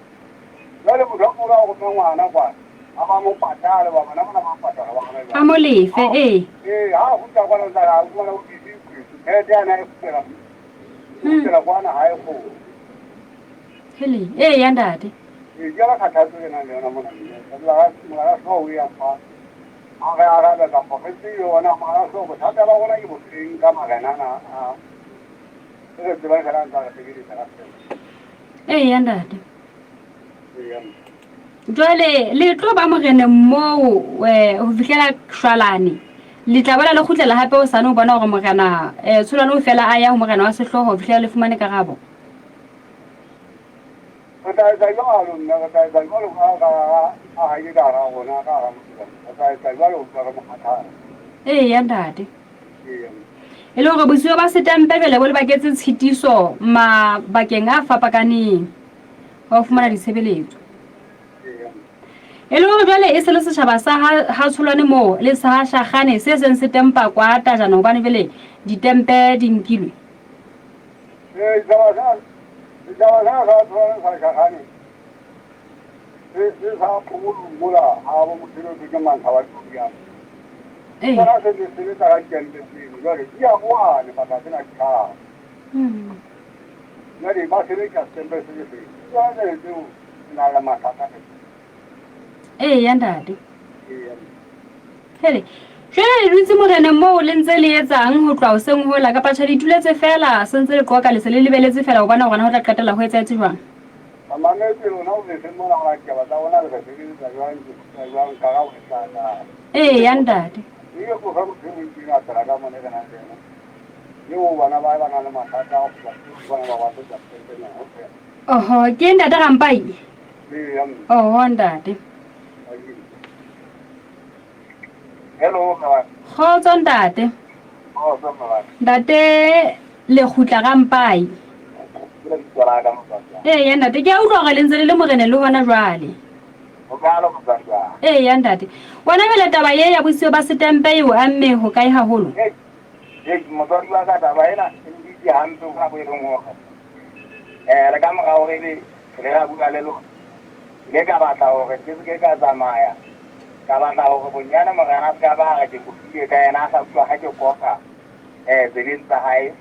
Jwale motho a moholo a rome ngwana kwana a ba mo patale ba bona bona ba patala ba hona jwale. A mo lefe, ee. Ee, ha a kgutla kwana o tla re a fumana o busy tjhelete yane a e kgutlela e kgutlela kwana ha e kgone. Hele, ee ya ntate. Ee, ke yona kgathatso e nang le yona mona mme. Molala hlooho o ya fa a re arabe kapa re tsebe yona molala hlooho bothata ba rona ke bofeng ka marena ana a e re tsebang fela a ntse a re sebeletsa ka sena. Ee ya ntate. Ee ya mme. Jwale le tlo ba moreneng moo ho fihlela shwalane. Le tla boela le kgutlela hape hosane ho bona hore morena Tsholwane o fela a ya ho morena wa sehlooho ho fihlela le fumane karabo. Re tla etsa jwalo, mme re tla etsa jwalo ka ka a haile ka hara rona, ka hara motse. Re tla etsa jwalo ho utlwa re mo kgathala. Eya, ntate. Eya. E le hore bosiyo ba setempe jwale bo le baketse tshitiso mabakeng a fapakaneng wa ho fumana ditshebeletso. Eya. E le hore jwale e se le setjhaba sa ha, ha Tsholwane moo le sa ha Shakgane se seng se tempa kwa tajana hobane jwale ditempe di nkilwe. Ee, ditaba tsena, ditaba tsena sa Tsholwane sa Shakgane. Se se sa phomolong mola ha bo motheletse ke mantlha wa Tloriana. Ee. Tsona se se sebetsa ka ditempe tseno. Jwale di ya kwane matsatsing a ditlhano. Jwale ba sebetsa setempe se le seng. Ke tsona tseo ke nang le mathata ka tsona. Eya ntate. Eya. Hele, jwale le dutse moreneng moo le ntse le etsang ho tloha hoseng hola kapa tjhe le ituletse feela se ntse le qoka le se le lebeletse feela ho bona hore na ho tla qetella ho etsahetse jwang? Re mametse lona ho re feng mona hore ditaba tsa rona re re sebeletsa jwang, ke kgutla jwang, karabo e tla kae. Eya ntate. Ebe ko fa motho e mong teng a phela ka mona e re nang le ena, eo bana ba hae ba nang le mathata a ho kgutla sekolong bana ba batletsa setempenyana ho phela. Oho, ke ntate Rampai? Eya mme. Oho ntate. Hello, mme wa ka. Kgotso ntate. Kgotso mme wa ka. Ntate Lekgutla Rampai. Ke lebitso la ka motswadi wa ka. Eya ntate, ke a utlwa hore le ntse le le moreneng le hona jwale. Ho jwalo motswadi wa ka. Eya ntate. Wena jwale taba ye ya bosiyo ba setempe e o amme ho kae haholo? Hei, hei, motswadi wa ka taba ena e ntitse hampe ho nako e leng hore eh le ka mora hore ebe re ra bua le lona. Ke ile ka batla hore ke se ke ka tsamaya. Ka batla hore bonyane morena a se ka ba re ke kopile ka yena a sa utlwa ha ke kopa um tsebeng tsa hae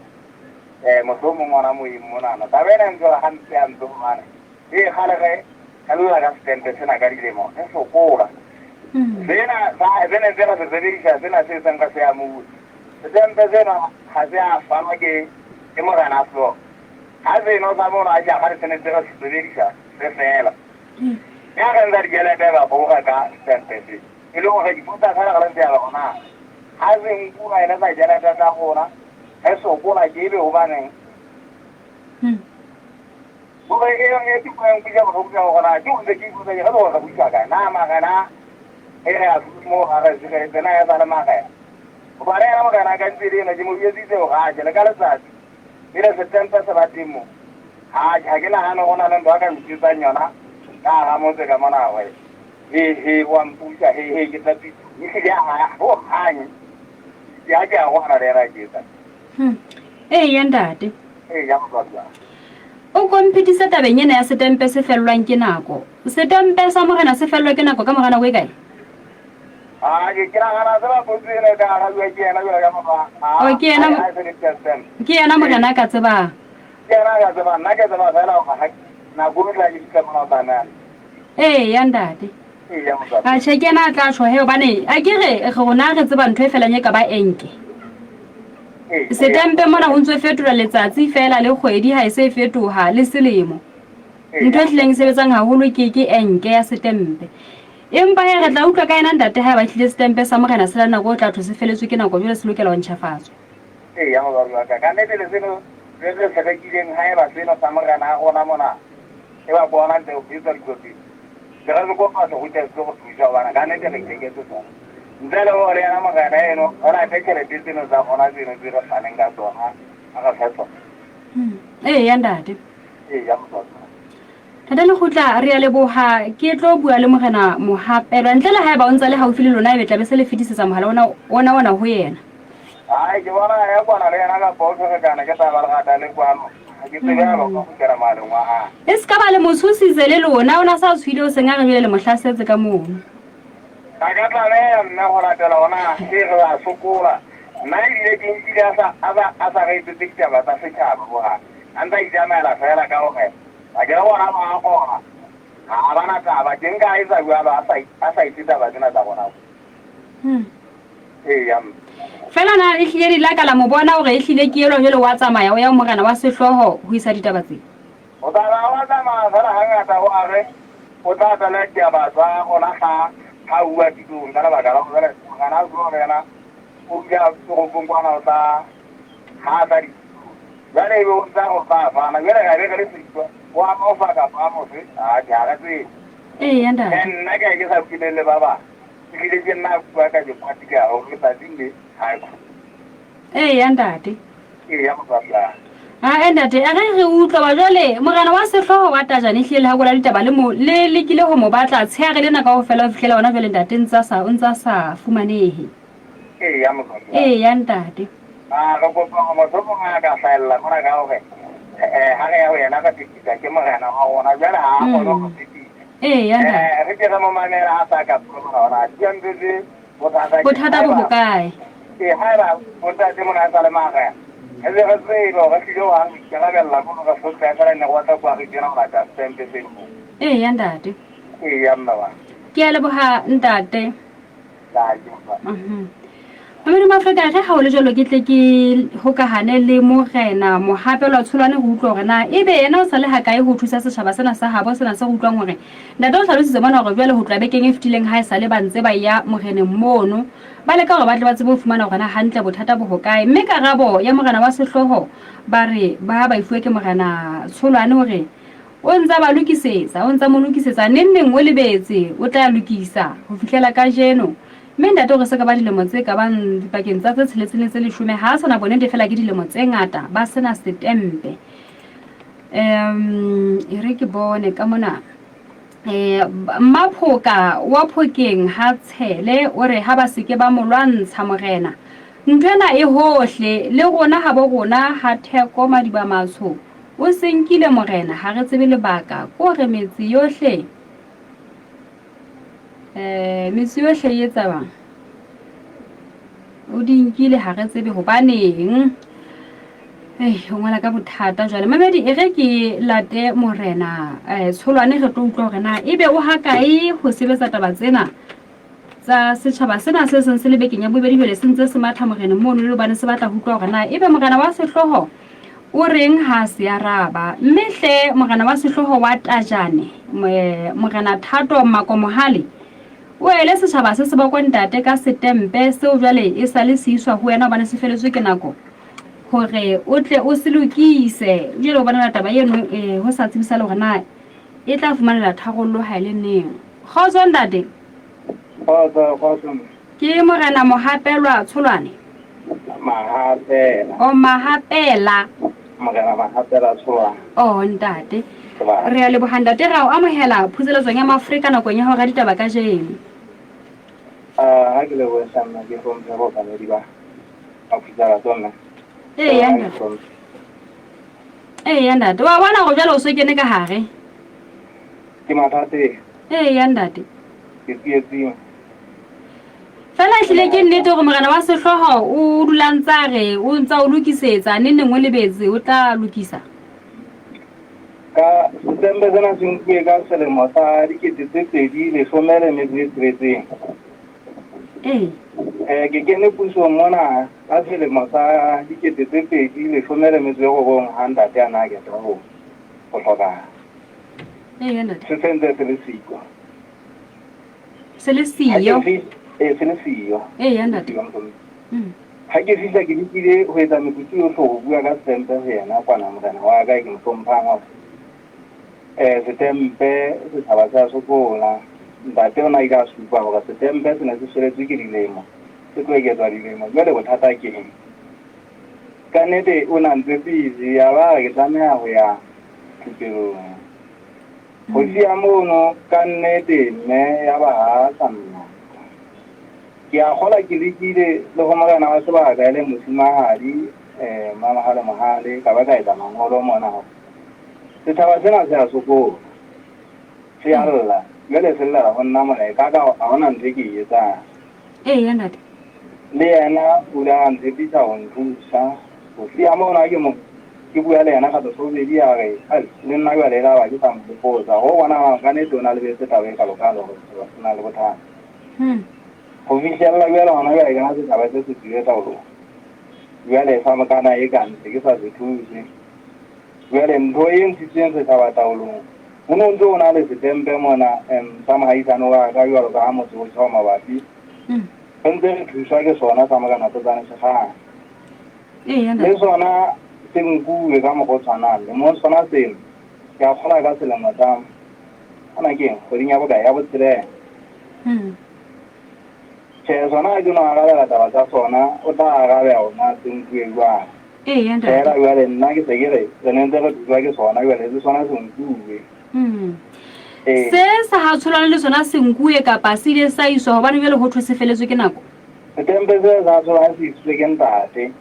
um mohlomong hona moyeng monana. Taba ena e ntshwere hampe hampe hobane ee kgale re re lla ka setempe sena ka dilemo re sokola. Sena sa se ne ntse re se sebedisa sena se seng re se amohetse. Setempe sena ha se a fanwa ke ke morena Flo. Ha seno sa mono a ja kgale se ne ntse re se sebedisa se fela. Ya re ntsha ditjhelete ba bo reka setempe se. E le hore dipotsa fela re le ntse ya re hore na ha se nkuwa ene tsa ditjhelete tsa rona re sokola ke ebe hobaneng. Hore e e ke e nkutlwisa bohloko ke hore na ke ntse ke ipotsa ke re hore re buiswa kae. Na marena e re a mo ha re sireletse na ya sa le marena. Hobane yena morena ka ntse le ena ke mo jwetsitse hore a je le ka letsatsi pele setempe se ba teng mo. Ha ha ke nahane ho na le ntho a ka ntjwetsang yona ka hara motse ka mona hore he he wa mpusa he he ke tla pitso. Ehlile ha ho hang ke ha ke a rohana le yena ke etsa. Eya ntate. Eya motswadi wa ka. O ko mphethise tabeng ena ya setempe se fellwang ke nako. Setempe sa morena se fellwa ke nako ka mora nako e kae? Ah, ke ke nagana tseba potso ena e ka arabiwa ke yena jwalo ka motho a Oh, ke yena a se le testament. Ke yena morena a ka tsebang. Ke yena a ka tsebang, nna ke tseba fela hore ha nako e tla ke fihla mona o tsamaya. Eya ntate. Eya motswadi. Atjhe ke yena a tla tjho he hobane a ke re rona re tseba ntho e felang e ka ba enke. Ee, Setempe mona ho ntso fetola letsatsi fela le kgwedi ha e se e fetoha le selemo. Ntho e hlileng e sebetsang haholo ke ke enke ya setempe. Empa he re tla utlwa ka yena ntate haeba ehlile setempe sa morena se la nako o tla thwe se feletswe ke nako jwale se lokela ho ntjhafatswa. Eya motswadi wa ka, ka nnete le seno se re se rekileng haeba seno sa morena a rona mona e ba ke ona ntse ho etswa dikotsi. Se re se kopa se kgutle se tlo re thusa hobane ka nnete re itheketse sona. Ntle le hore le yena morena eno re late tjhelete tseno tsa rona tseno tse re faneng ka tsona a re fe tsona. Eya ntate. Eya motswadi wa ka. Ntate Lekgutla, re a leboha. Ke tlo bua le Morena Mohapelwa. Ntle le haeba o ntse a le haufi le lona, ebe tla be se le fetisetsa mohala ona ona ona ho yena. Hai, ke bona a ya kwana le yena kapa o ferekana ke taba lerata le kwano. Ha ke tsebe ha ba ka kgutlela mohaleng wa hae. E se ka ba le mo tshositse le lona, o na sa tshohile o seng a re jwale le mo hlasetse ka mono. Ga ka tlameha mme go latela gona e re a sokola. Nna ebile ke nkile a sa a sa a sa re etsetse ditaba tsa setjhaba hohang. A ntse a itsamaela fela ka hore A ke re bona ba a kgona, ha ba na taba. Ke nka a etsa jwalo a sa a sa etse taba tsena tsa rona. Eya mme. Fela na ehlile le la ka la mo bona hore ehlile ke elwa jwale wa tsamaya o ya ho morena wa sehlooho ho isa ditaba tse? O tsamaya wa tsamaya fela hangata o a re o tla tla le ditaba tsa rona ha ha uwa tulong ka lebaka la hore jwale morena wa sehlooho le yena o dula toropong kwana o tla ha tla ditulong. Jwale ebe o ntsa re o tla fana. Jwale ra be re le sitwa. O a mo fa kapa a mo fe. Atjhe, ha re tsebe. Eya, ntate. Tjhe, nna ke ke sa bueleng le ba bang. Ehlile ke nna a bua ka ke kwatile haholo letsatsing le ha e khutle. Eya, ntate. Eya, motswadi wa ka. Ae, ntate, a re re utlwa ba jwale morena wa sehlooho wa Tajane ehlile le hakola ditaba le mo le lekile ho mo batla tsheare lena kaofela ho fihlela hona jwale ntate ntsa sa o ntsa sa fumanehe. Eya, motswadi wa ka. Eya, ntate. A re kopa hore mohlomong a ka hlahella mona ka hore ha re ya ho yena re fetisa ke morena wa rona. Jwale ha a kgone ho re fetisa. Eya ntate. Eh, re ke re mo mamela ha sa ka bua mona hore setempe se bothata ke Bothata bo haeba hokae? ee haeba bontate mona a sa le marena re be re tsebe hore re tlile ho hang ikarabella ko re hlotleha fela ne re batla kwa re kena ho lata setempe seno. Eya ntate. Eya mme wa. Ke a leboha ntate. Thank you, mma. Mamedi Maafrika re ha o le jwalo ke tle ke hokahane le morena Mohapelwa Tsholwane ho utlwa hore na ebe yena o sa le hakae ho thusa setjhaba sena sa habo sena se re utlwang hore ntate o hlalositse mona hore jwale ho tloha bekeng e fetileng ha e sa le ba ntse ba ya moreneng mono ba leka hore ba tle ba tsebe ho fumana hore na hantle bothata bo hokae mme karabo ya morena wa sehlooho ba re ba ba e fuwe ke morena Tsholwane hore o ntse a ba lokisetsa o ntse a mo lokisetsa neng neng o lebetse o tla lokisa ho fihlela kajeno Mme ntate o re se ka ba dilemo tse ka bang dipakeng tsa tse tsheletseng le tse leshome ha a sa na bonnete fela ke dilemo tse ngata ba se na setempe. Um e re ke bone ka mona. Mmaphoka wa Phokeng ha Tshele o re ha ba se ke ba mo lwantsha morena. Ntho ena e hohle le rona habo rona ha Theko Madiba-Matsho o se nkile morena ha re tsebe lebaka ko re metse yohle um metse yohle e etsa bang o di nkile ha re tsebe hobaneng ei o ngola ka bothata jwale mamedi e re ke late morena um tsholwane re tlo utlwa hore na ebe o hakae ho sebetsa taba tsena tsa setjhaba sena se seng se le bekeng ya bobedi jwale se ntse se matha morena mono le hobane se batla ho utlwa hore na ebe morena wa sehlooho o reng ha se araba mme hle morena wa sehlooho wa Tajane morena Thato Makomohale o ele setjhaba se se bokwe ntate ka setempe seo jwale e sa le se iswa ho wena hobane se feletswe ke nako hore o tle o se lokise jwale o bonela taba eno ho sa tsebisa le hore na e tla fumanela tharollo ha e le neng. Kgotso ntate. Kgotso, kgotso. Ke morena Mohapelwa Tsholwane. Mahapela. O Mahapela. Morena Mahapela Tsholwane. Oh ntate. Re a leboha ntate ra o amohela phuseletsong ya Maafrika nakong ya hora ditaba kajeno. Ha ke lebohe sa nna ke hlomphe baokamedi ba Maphusalatso nna. Ee ntate. Ee ntate. Wa bona hore jwale o so kene ka hare. Ke mathateng. Ee ntate. Ke tsietsing. Fela ehlile ke nnete hore morena wa sehlooho o dula ntse a re o ntse a o lokisetsa neng neng o lebetse o tla lokisa. Ka setempe sena se nkuwe ka selemo sa 2016. Ee. Ke kene pusong mona ka selemo sa 2019 ha ntate a na a qeta ho hlokahala. Ee, ntate. Se sentse se le siko. Se le siyo. Ee, se le siyo. Ee, ntate. Ha ke fihla ke lekile ho etsa mekutu yohle ho bua ka setempe ho yena kwana morena wa ka e ke mo hlomphang hore setempe setjhaba se a sokola. Ntate o na ile a supa hore setempe se ne se feletswe ke dilemo, se tlo eketswa dilemo. Jwale bothata ke eng? Ka nnete o na ntse busy ya ba re ke tlameha ho ya thupelong. Ho siya mono ka nnete mme ya ba ha sa nna. Ke a kgola ke lekile le ho morena wa sebaka e leng mofumahadi Mamahale Mohale ka ba ka etsa mangolo mona hore setjhaba sena se a sokola. Se a lla. Jwale se llela ho nna mona e ka ka ha hona ntho e ke e etsang. Ee ntate. Le yena o ile a ntshepisa ho nthusa. Ho siya mono ha ke mo ke bua le yena kgetlo sa bobedi a re ai le nna jwale e la ba ke sa mo hopotsa. Ho bonahala ka nnete o na lebetse taba e kalokalo hore setjhaba se na le bothata. Ho fihlella jwale hona jwale ke na setjhaba se se tswile taolong. Jwale sa mokana e ka ntse ke sa se thuse. Jwale ntho e ntshitseng setjhaba taolong ho no ntse ho na le setempe mona sa mohaisane wa ka jwalo ka ha motse o tjha mabapi. Re ntse re thuswa ke sona sa morena Tlotsane Sekgane. Le sona se nkuwe ka mokgwa o tshwanang. Lemong sona seno ke a kgola ka selemo sa ana ke eng kgweding ya bokae ya botshelela. Tjhe sona ha ke no arabela taba tsa sona o tla arabela hore se nkuwe jwang. Feela jwale nna ke se ke re re ne ntse re thuswa ke sona jwale le sona se nkuwe. Se sa ha tsholwane le sona se nkuwe kapa se ile sa iswa hobane jwale ho thwe se feletswe ke nako? Setempe se sa tsholwane se isitswe ke ntate.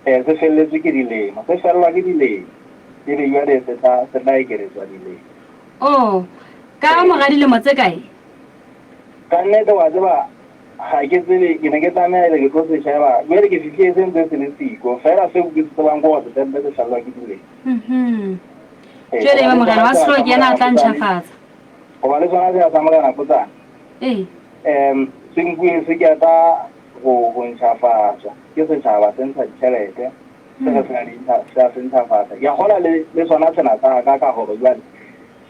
Se felletswe ke dilemo. Se fellwa ke dilemo. Ebe jwale se tla se tla ekeletswa dilemo. Oh. Ka mora dilemo tse kae? Ka nnete wa tseba ga ke tsebe ke ne ke tlameha ele ke tlo se sheba jwale ke fihlile se ntse se le siko fela seo ke se tsebang ke gore setempe se shallwa ke dilemo. Ee, Jwale hoba le morena sona wa sea sehlooho sa ke yena a Morena tla Potsane, ntjhafatsa. hoba le sona sea sa Morena Potsane. Ee. Se nkuwe se keta go go ntšhafatswa ke setšhaba se ntsha ditšhelete se re se a di ntsha se a se ntšhafatsa. Ke a kgolwa le le sona sena sa ka ka gore jwale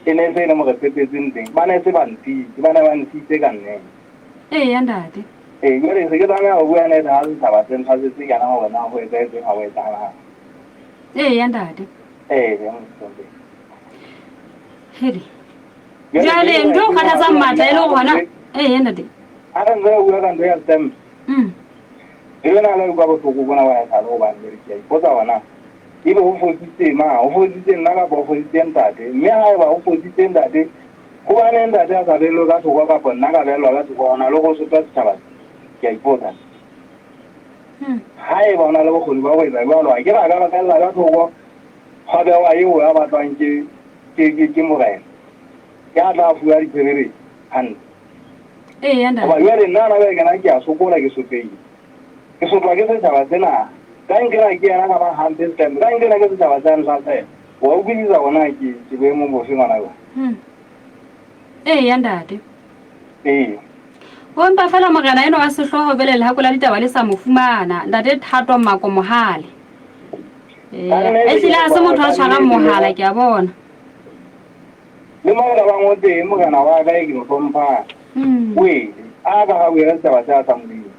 e ne se e le mo re tshepetseng teng ba ne se ba ntshitse ba ne ba ntshitse ka nnete. Ee, ntate. Ee, jwale se ke tlameha ho bua nnete ha setjhaba se ntsha se se kana hore na ho etsahetseng ha ho etsahalang. Ee, ntate. Ee, mohlomphehhi. Hele. Jwale ntho e o kgathatsang matla e le hore hona ee ntate. Ha re ntse re bua ka ntho ya stamp. Le lena la utlwa bohloko bona wa esale hobane jwale ke a ipotsa hore na ebe ho fositse mang, ho fositse nna kapa ho fositse ntate. Mme haeba ho fositse ntate, hobaneng ntate a sa behellwe ka thoko kapa nna ka behellwa ka thoko hona le ho sotla setjhaba se? Ke a ipotsa. Haeba o na le bokgoni ba ho etsa jwalo, a ke re a ka ba behella ka thoko hwa behwa eo ya batlwang ke ke ke ke morena ya tla fuwa ditshebeletso hantle. Ee, ntate. Hoba jwale nna hona jwale ke na ke a sokola ke sotlehile. Ke sotlwa ke setjhaba sena. Ka nkena ke yena ka ba hampe setempe. Ka nkena ke setjhaba sa ntlhasela. Wa utlwisisa hore na ke ke boemong bofe ngwana yo? Ee, ntate. Ee. O mpa fela morena enwa wa sehlooho jwale lehako la ditaba le sa mo fumana. Ntate Thato Mako Mohale. Ee, ehlile ha se motho a tshwarang mohala ke a bona. Le mo ka bang o teng morena wa ka e ke mo hlomphang. O ele a ka ga boela setjhaba se a sa Modimo.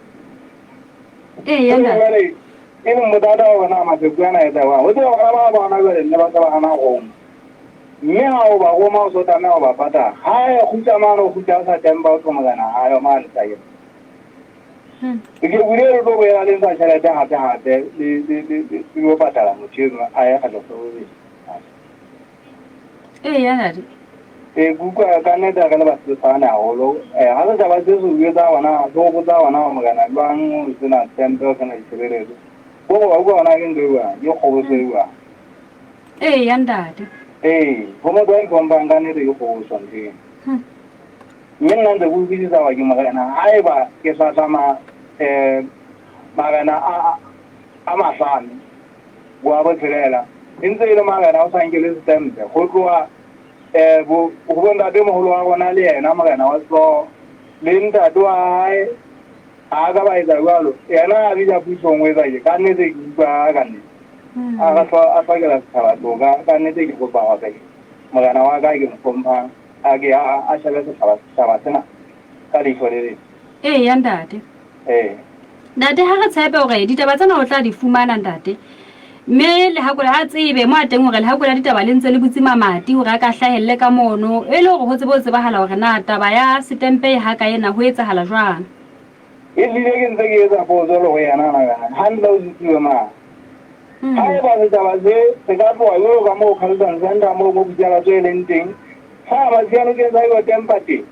Ee, ntate. Jwale e leng bothata wa bona maseku ana etsa jwang? O tseba bana ba bona jwale nne ba se ba hana roma. Mme ha o ba roma o so tlameha ho ba patala. Ha e kgutla mane o kgutla o sa tempa o tho morena ha yo mane sa yena. Ke bule le tlo boela le ntsha tjhelete hape hape le le le le yo patala motho eno a ye kgetlo sa bobedi. Ee, ya ntate. Ee, ke utlwa ka nnete re le basetsana haholo. Ha setjhaba se se jwetsa hona, se o botsa hona hore morena jwang o sena tempe, o sena ditshebeletso. Ko re wa utlwa hona ke ntho e jwang, ke kgoboso e jwang. Ee, ya ntate. Ee, ho motho a itlhomphang ka nnete ke kgoboso ntho eno. Mme nna ntse ke utlwisisa hore ke morena haeba ke hlahlama marena a mahlano wa botshelela e ntse e le marena o sa nkele setempe go tloha um go bontate mogolo wa rona le yena morena wa sehlooho le ntate wa hae a ka ba etsa jwalo yena a bija pusong o etsa ke ka nnete ke utlwa ka nnete a re a hlokela setjhaba toka ka nnete ke kopa hore morena wa ka ke mo hlomphang a ke a shebe setjhaba sena ka leihlo le leng. Eya ntate. Ee. Ntate ha re tshepe hore ditaba tsena o tla di fumana ntate. Mme Lehakole ha tsebe mo a teng hore Lehakole la ditaba le ntse le butse mamati hore a ka hlahelle ka mono e le hore ho tsebe ho tsebahala hore na taba ya setempe e hakae na ho etsahala jwang. Ehlile ke ntse ke etsa potso le ho yena hona jwale. Hantle o sutuwe mang? Haeba setjhaba se se ka tloha jwalo ka moo Carlton Center moo mo Putsalatso e leng teng, sa ba sianokeng sa yo tempa teng.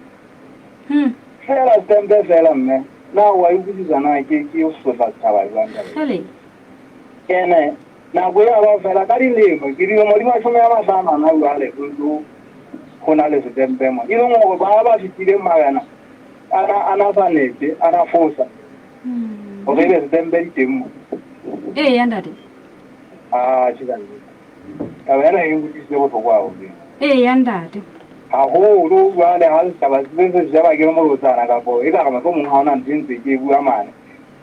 Feela setempe feela mme. Na o a e utlwisisa na ke ke ho sotla setjhaba jwang taba e? Hele. Ene nako ea ba fela ka dilemo ke dilemo di 50 ana jwale ho ntso ho na le setempe mo. E leng hore ba ba fetileng marena ana ana sa nepe ana fosa. Hore ebe setempe di teng mo. Ee ya ntate. Ah, tjhe ka nnete. Taba ena e nkutlwisitse bohloko haholo. Ee ya ntate. Haholo jwale ha setjhaba se se sheba ke le molotsana kapo e ka re mohlomong ha hona ntho e ntse ke e bua mane.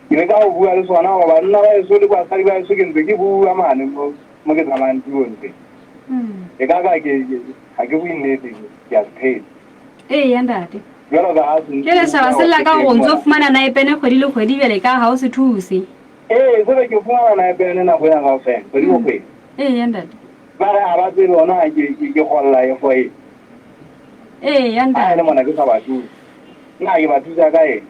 Ke leka ho bua le sona hore banna ba heso le basadi ba heso ke ntse ke bua mane mo mo ke tsamayang tulong teng. E ka ka ke ha ke bue nnete ke a se phela. Ee ya ntate. Jwalo ka ha se Ke setjhaba se lla ka hore o ntso fumana naepene kgwedi le kgwedi jwale ka ha o se thuse. Ee, se be ke fumana naepene nako ena kaofela, kgwedi le kgwedi. Ee ya ntate. Ba re ha ba tsebe hona ke ke ke kgolla e for eng. Ee ya Ha e ntate. le mona ke sa ba thuse. Nna ke ba thusa ka eng?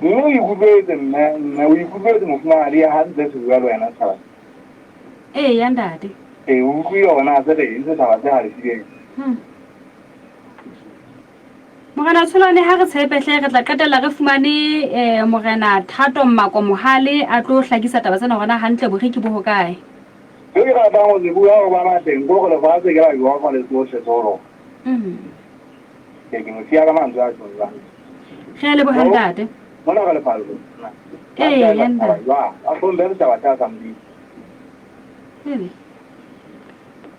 Mme o ikutlwetse mme mme o ikutlwetse mofumahadi ha ntse se bua le wena setjhaba. Ee ya ntate. Ee, o utlwile hore na se reng setjhaba se halefileng. Morena Tsholwane ha re tshepe hle re tla qetella re fumane Morena Thato Mmako Mohale a tlo hlakisa taba tsena hore na hantle boriki bo hokae. Seo ke ratang ho se bua ho ba matleng ke hore lefatshe ke la Jehova le tsohle tse ho lona. Ke ke mo siya ka mantswe a tjhong jwang. Re a leboha ntate. Mona re lefallo. Ee, ya ntate. A hlomphe setjhaba sa sa Modimo. Ebe.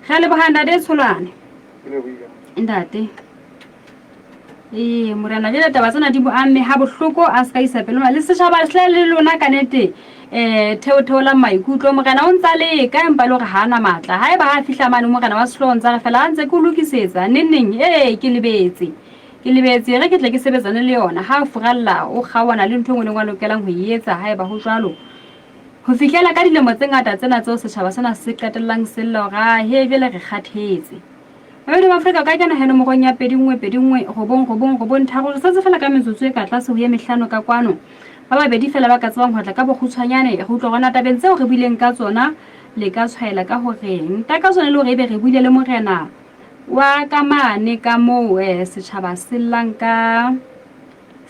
Re a leboha ntate Tsholwane. Ke lebohile. Ntate. Ee, morena jale taba tsena di mo amme ha bohloko a se ka isa pelo le setjhaba hle le lona ka nete um theotheolang maikutlo morena o ntsa leka empa e le gore ga a na maatla ga e ba ga fitlha mane morena wa setlhogo ntsa re fela a ntse ke o lokisetsa nengneng ee ke lebetse ke lebetse re ke tle ke sebetsane le yona ga a furalla o kgaoana le ntho e nngwe le nngwe a lokelang go e etsa ga e ba go jalo ho fihlela ka dilemo tse ngata tsena tseo setjhaba sena se qetellang se lla hore a he jwale re kgathetse Babedi ba Afrika ka kena he nomorong ya 2 1 2 1 9 9 9 3. Re setse fela ka metsotso e ka tlase ho ye mehlano ka kwano. Ba babedi fela ba ka tsebang ho tla ka bokgutshwanyane re utlwa hore na tabeng tseo re buileng ka tsona le ka tshwaela ka ho reng. Takatso e le hore ebe re buile le morena wa ka mane ka moo eh, setjhaba se llang ka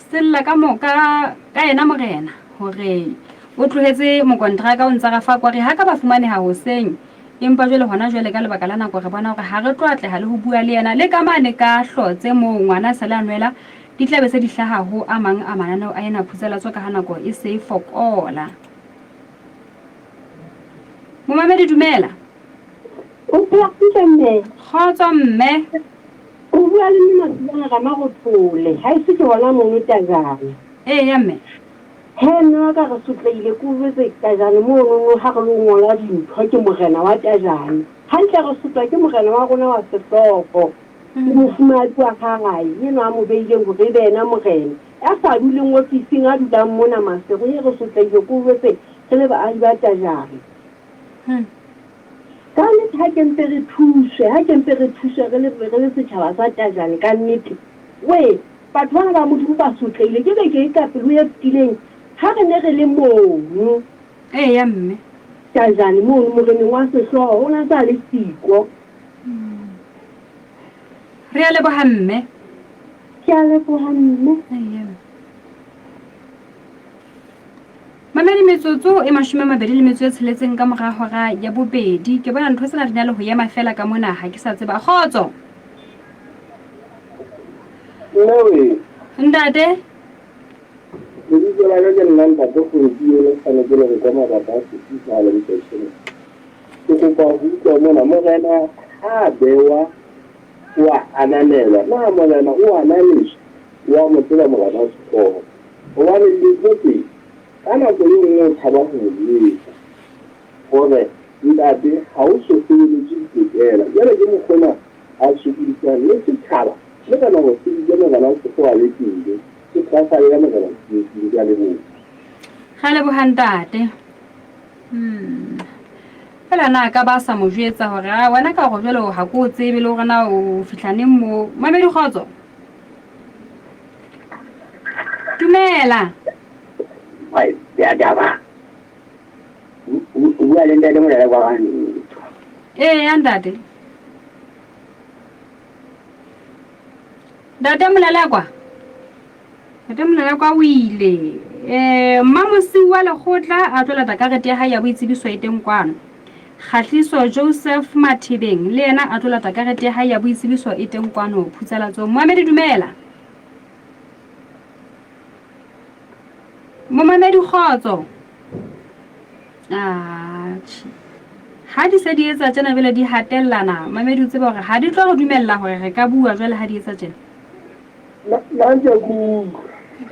se lla ka mo ka ka yena morena hore o tlohetse mokontraka o ntsa re fa kware ha ka ba fumaneha hoseng Empa jwale hona jwale ka lebaka la nako re bona hore ha re tlo atleha le ho bua le yena le ka mane ka hlotse moo ngwana a sale a nwela di tla be se di hlaha ho a mang a mananeo a ena phutsalatso ka ha nako e se e fokola. Momamedi dumela. O phela hantle mme? Kgotso mme. O bua le mme Masilana Ramarothole, ha ese ke hona mono Tajana. Eya mme. Hee mme wa ka re sotlehile ke o jwetse Tajane monono ha re lo ngola dintho ke morena wa Tajane. Hantle re sotlwa ke morena wa rona wa sehlooho le mofumahadi wa hae enwa a mo beileng hore ebe yena morena. Ya sa duleng ofising a dulang mona Maseru he re sotlehile ke o jwetse re le baahi ba Tajane. Ka nnete ha ke mpe re thuswe, ha ke mpe re thuswe re le re le setjhaba sa Tajane ka nnete. Wee Batho bana ba Modimo ba sotlehile. Ke beke e ka pele ho e fetileng ha re ne re le mono. Eya, mme. Tajane mono moreneng wa sehlooho o na sa le siko. Re a leboha, mme. Ke a leboha, mme. Eya. Mamedi metsotso e 26 ka mora hora ya bobedi. Ke bona ntho tsena di na le ho ema fela ka mona ha ke sa tseba. Kgotso. Mme we. Ntate. Lebitso la ka ke nna Ntate Gompieno tshwanetse le re kwa mabaka a sefisa le mfeshene. Ke kopa ho utlwa mona morena ha a bewa o a ananelwa. Na morena o ananeswa o a mo tseba morena wa sehlooho. Hobane dintho tse ka nako e nngwe o tshaba ho mo jwetsa hore ntate ha o so sebeletse ditokela. Jwale ke mokgona a sokodisang le setjhaba le ka nako se bitsa morena wa sehlooho a le teng. Ke tshwasale ya morena tsietsing. Ke a leboha. Ra leboha ntate. Fela na ka ba sa mo jwetsa hore a wena ka hore jwale ha ke o tsebe le hore na o fihla neng moo. Mamedi kgotso. Dumela. Ai, ya taba. O bua le ntate Molala kwa Rantho. Ee, ya ntate. Ntate Molala kwa. Ntate Molala kwa o ile. Eh, Mmamosi wa lekgotla a tlo lata karete ya hae ya boitsebiso e teng kwano. Kgahliso Joseph Mathebeng le yena a tlo lata karete ya hae ya boitsebiso e teng kwano Phutsalatsong. Moamedi dumela. Momamedi kgotso. Atjhe. Ha di se di etsa tjena jwale di hatellana, mamedi o tseba hore ha di tlo re dumella hore re ka bua jwale ha di etsa tjena. Nna ntse ke utlwa.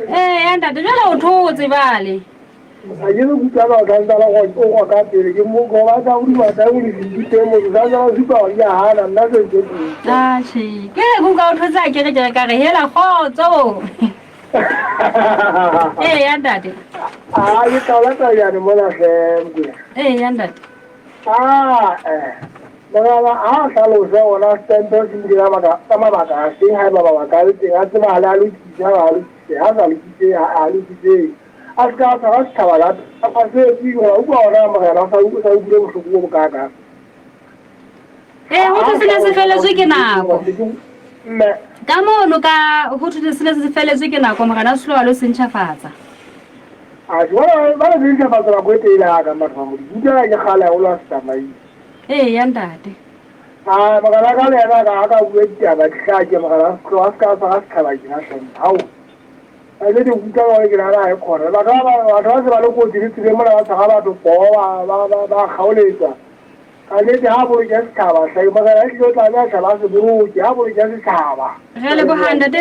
Ee, ya ntate, jwale o thotse jwale. Ha ke re kutlwa ba kansala go o go ka pele ke mo go batla go duma ka go di teng mo kansala o supa gore ke a hana nna se ntse ke. Atjhe, ke re kuka o thotse a kere ke re ka re hela kgotso. Ee, ya ntate. A ke qala tajane mona hle Mokwena. Ee, ya ntate. Ah, eh. Morena ha a hlalose ona stempe se nkile ka mabaka ka mabaka a feng haeba mabaka a le teng a tsebahale a lokise ha a lokise ha sa lokise ha a lokise a se ka tshwara setjhaba ka a se etse gore utlwa ona morena o sa o sa utlwile bohloko bo bokaakang. Ee, ho thwe se ne se feletswe ke nako. Mme Ka mono ka ho thwe se ne se feletswe ke nako morena Sehloho a lo se ntjhafatsa. A jwale ba le ntjhafatsa nako e telele hakang batho ba Modimo. Utlwa ke kgale haholo a se tsamaise. Ee, ya ntate. A morena ka le yena ka ka bua ditaba di hlake morena a se a se ka tshwara setjhaba tjena hle. Hao. A le di utlwa gore ke nana e khona. Batho ba batho ba se ba le kotsi le tseleng mola ba tshwara batho poo ba ba ba ba kgaoletsa. Ka nnete ha boloke setjhaba hle. Morena e tlile o tla beha tjhaba a se boloke. Ha boloke setjhaba. Re a leboha ntate.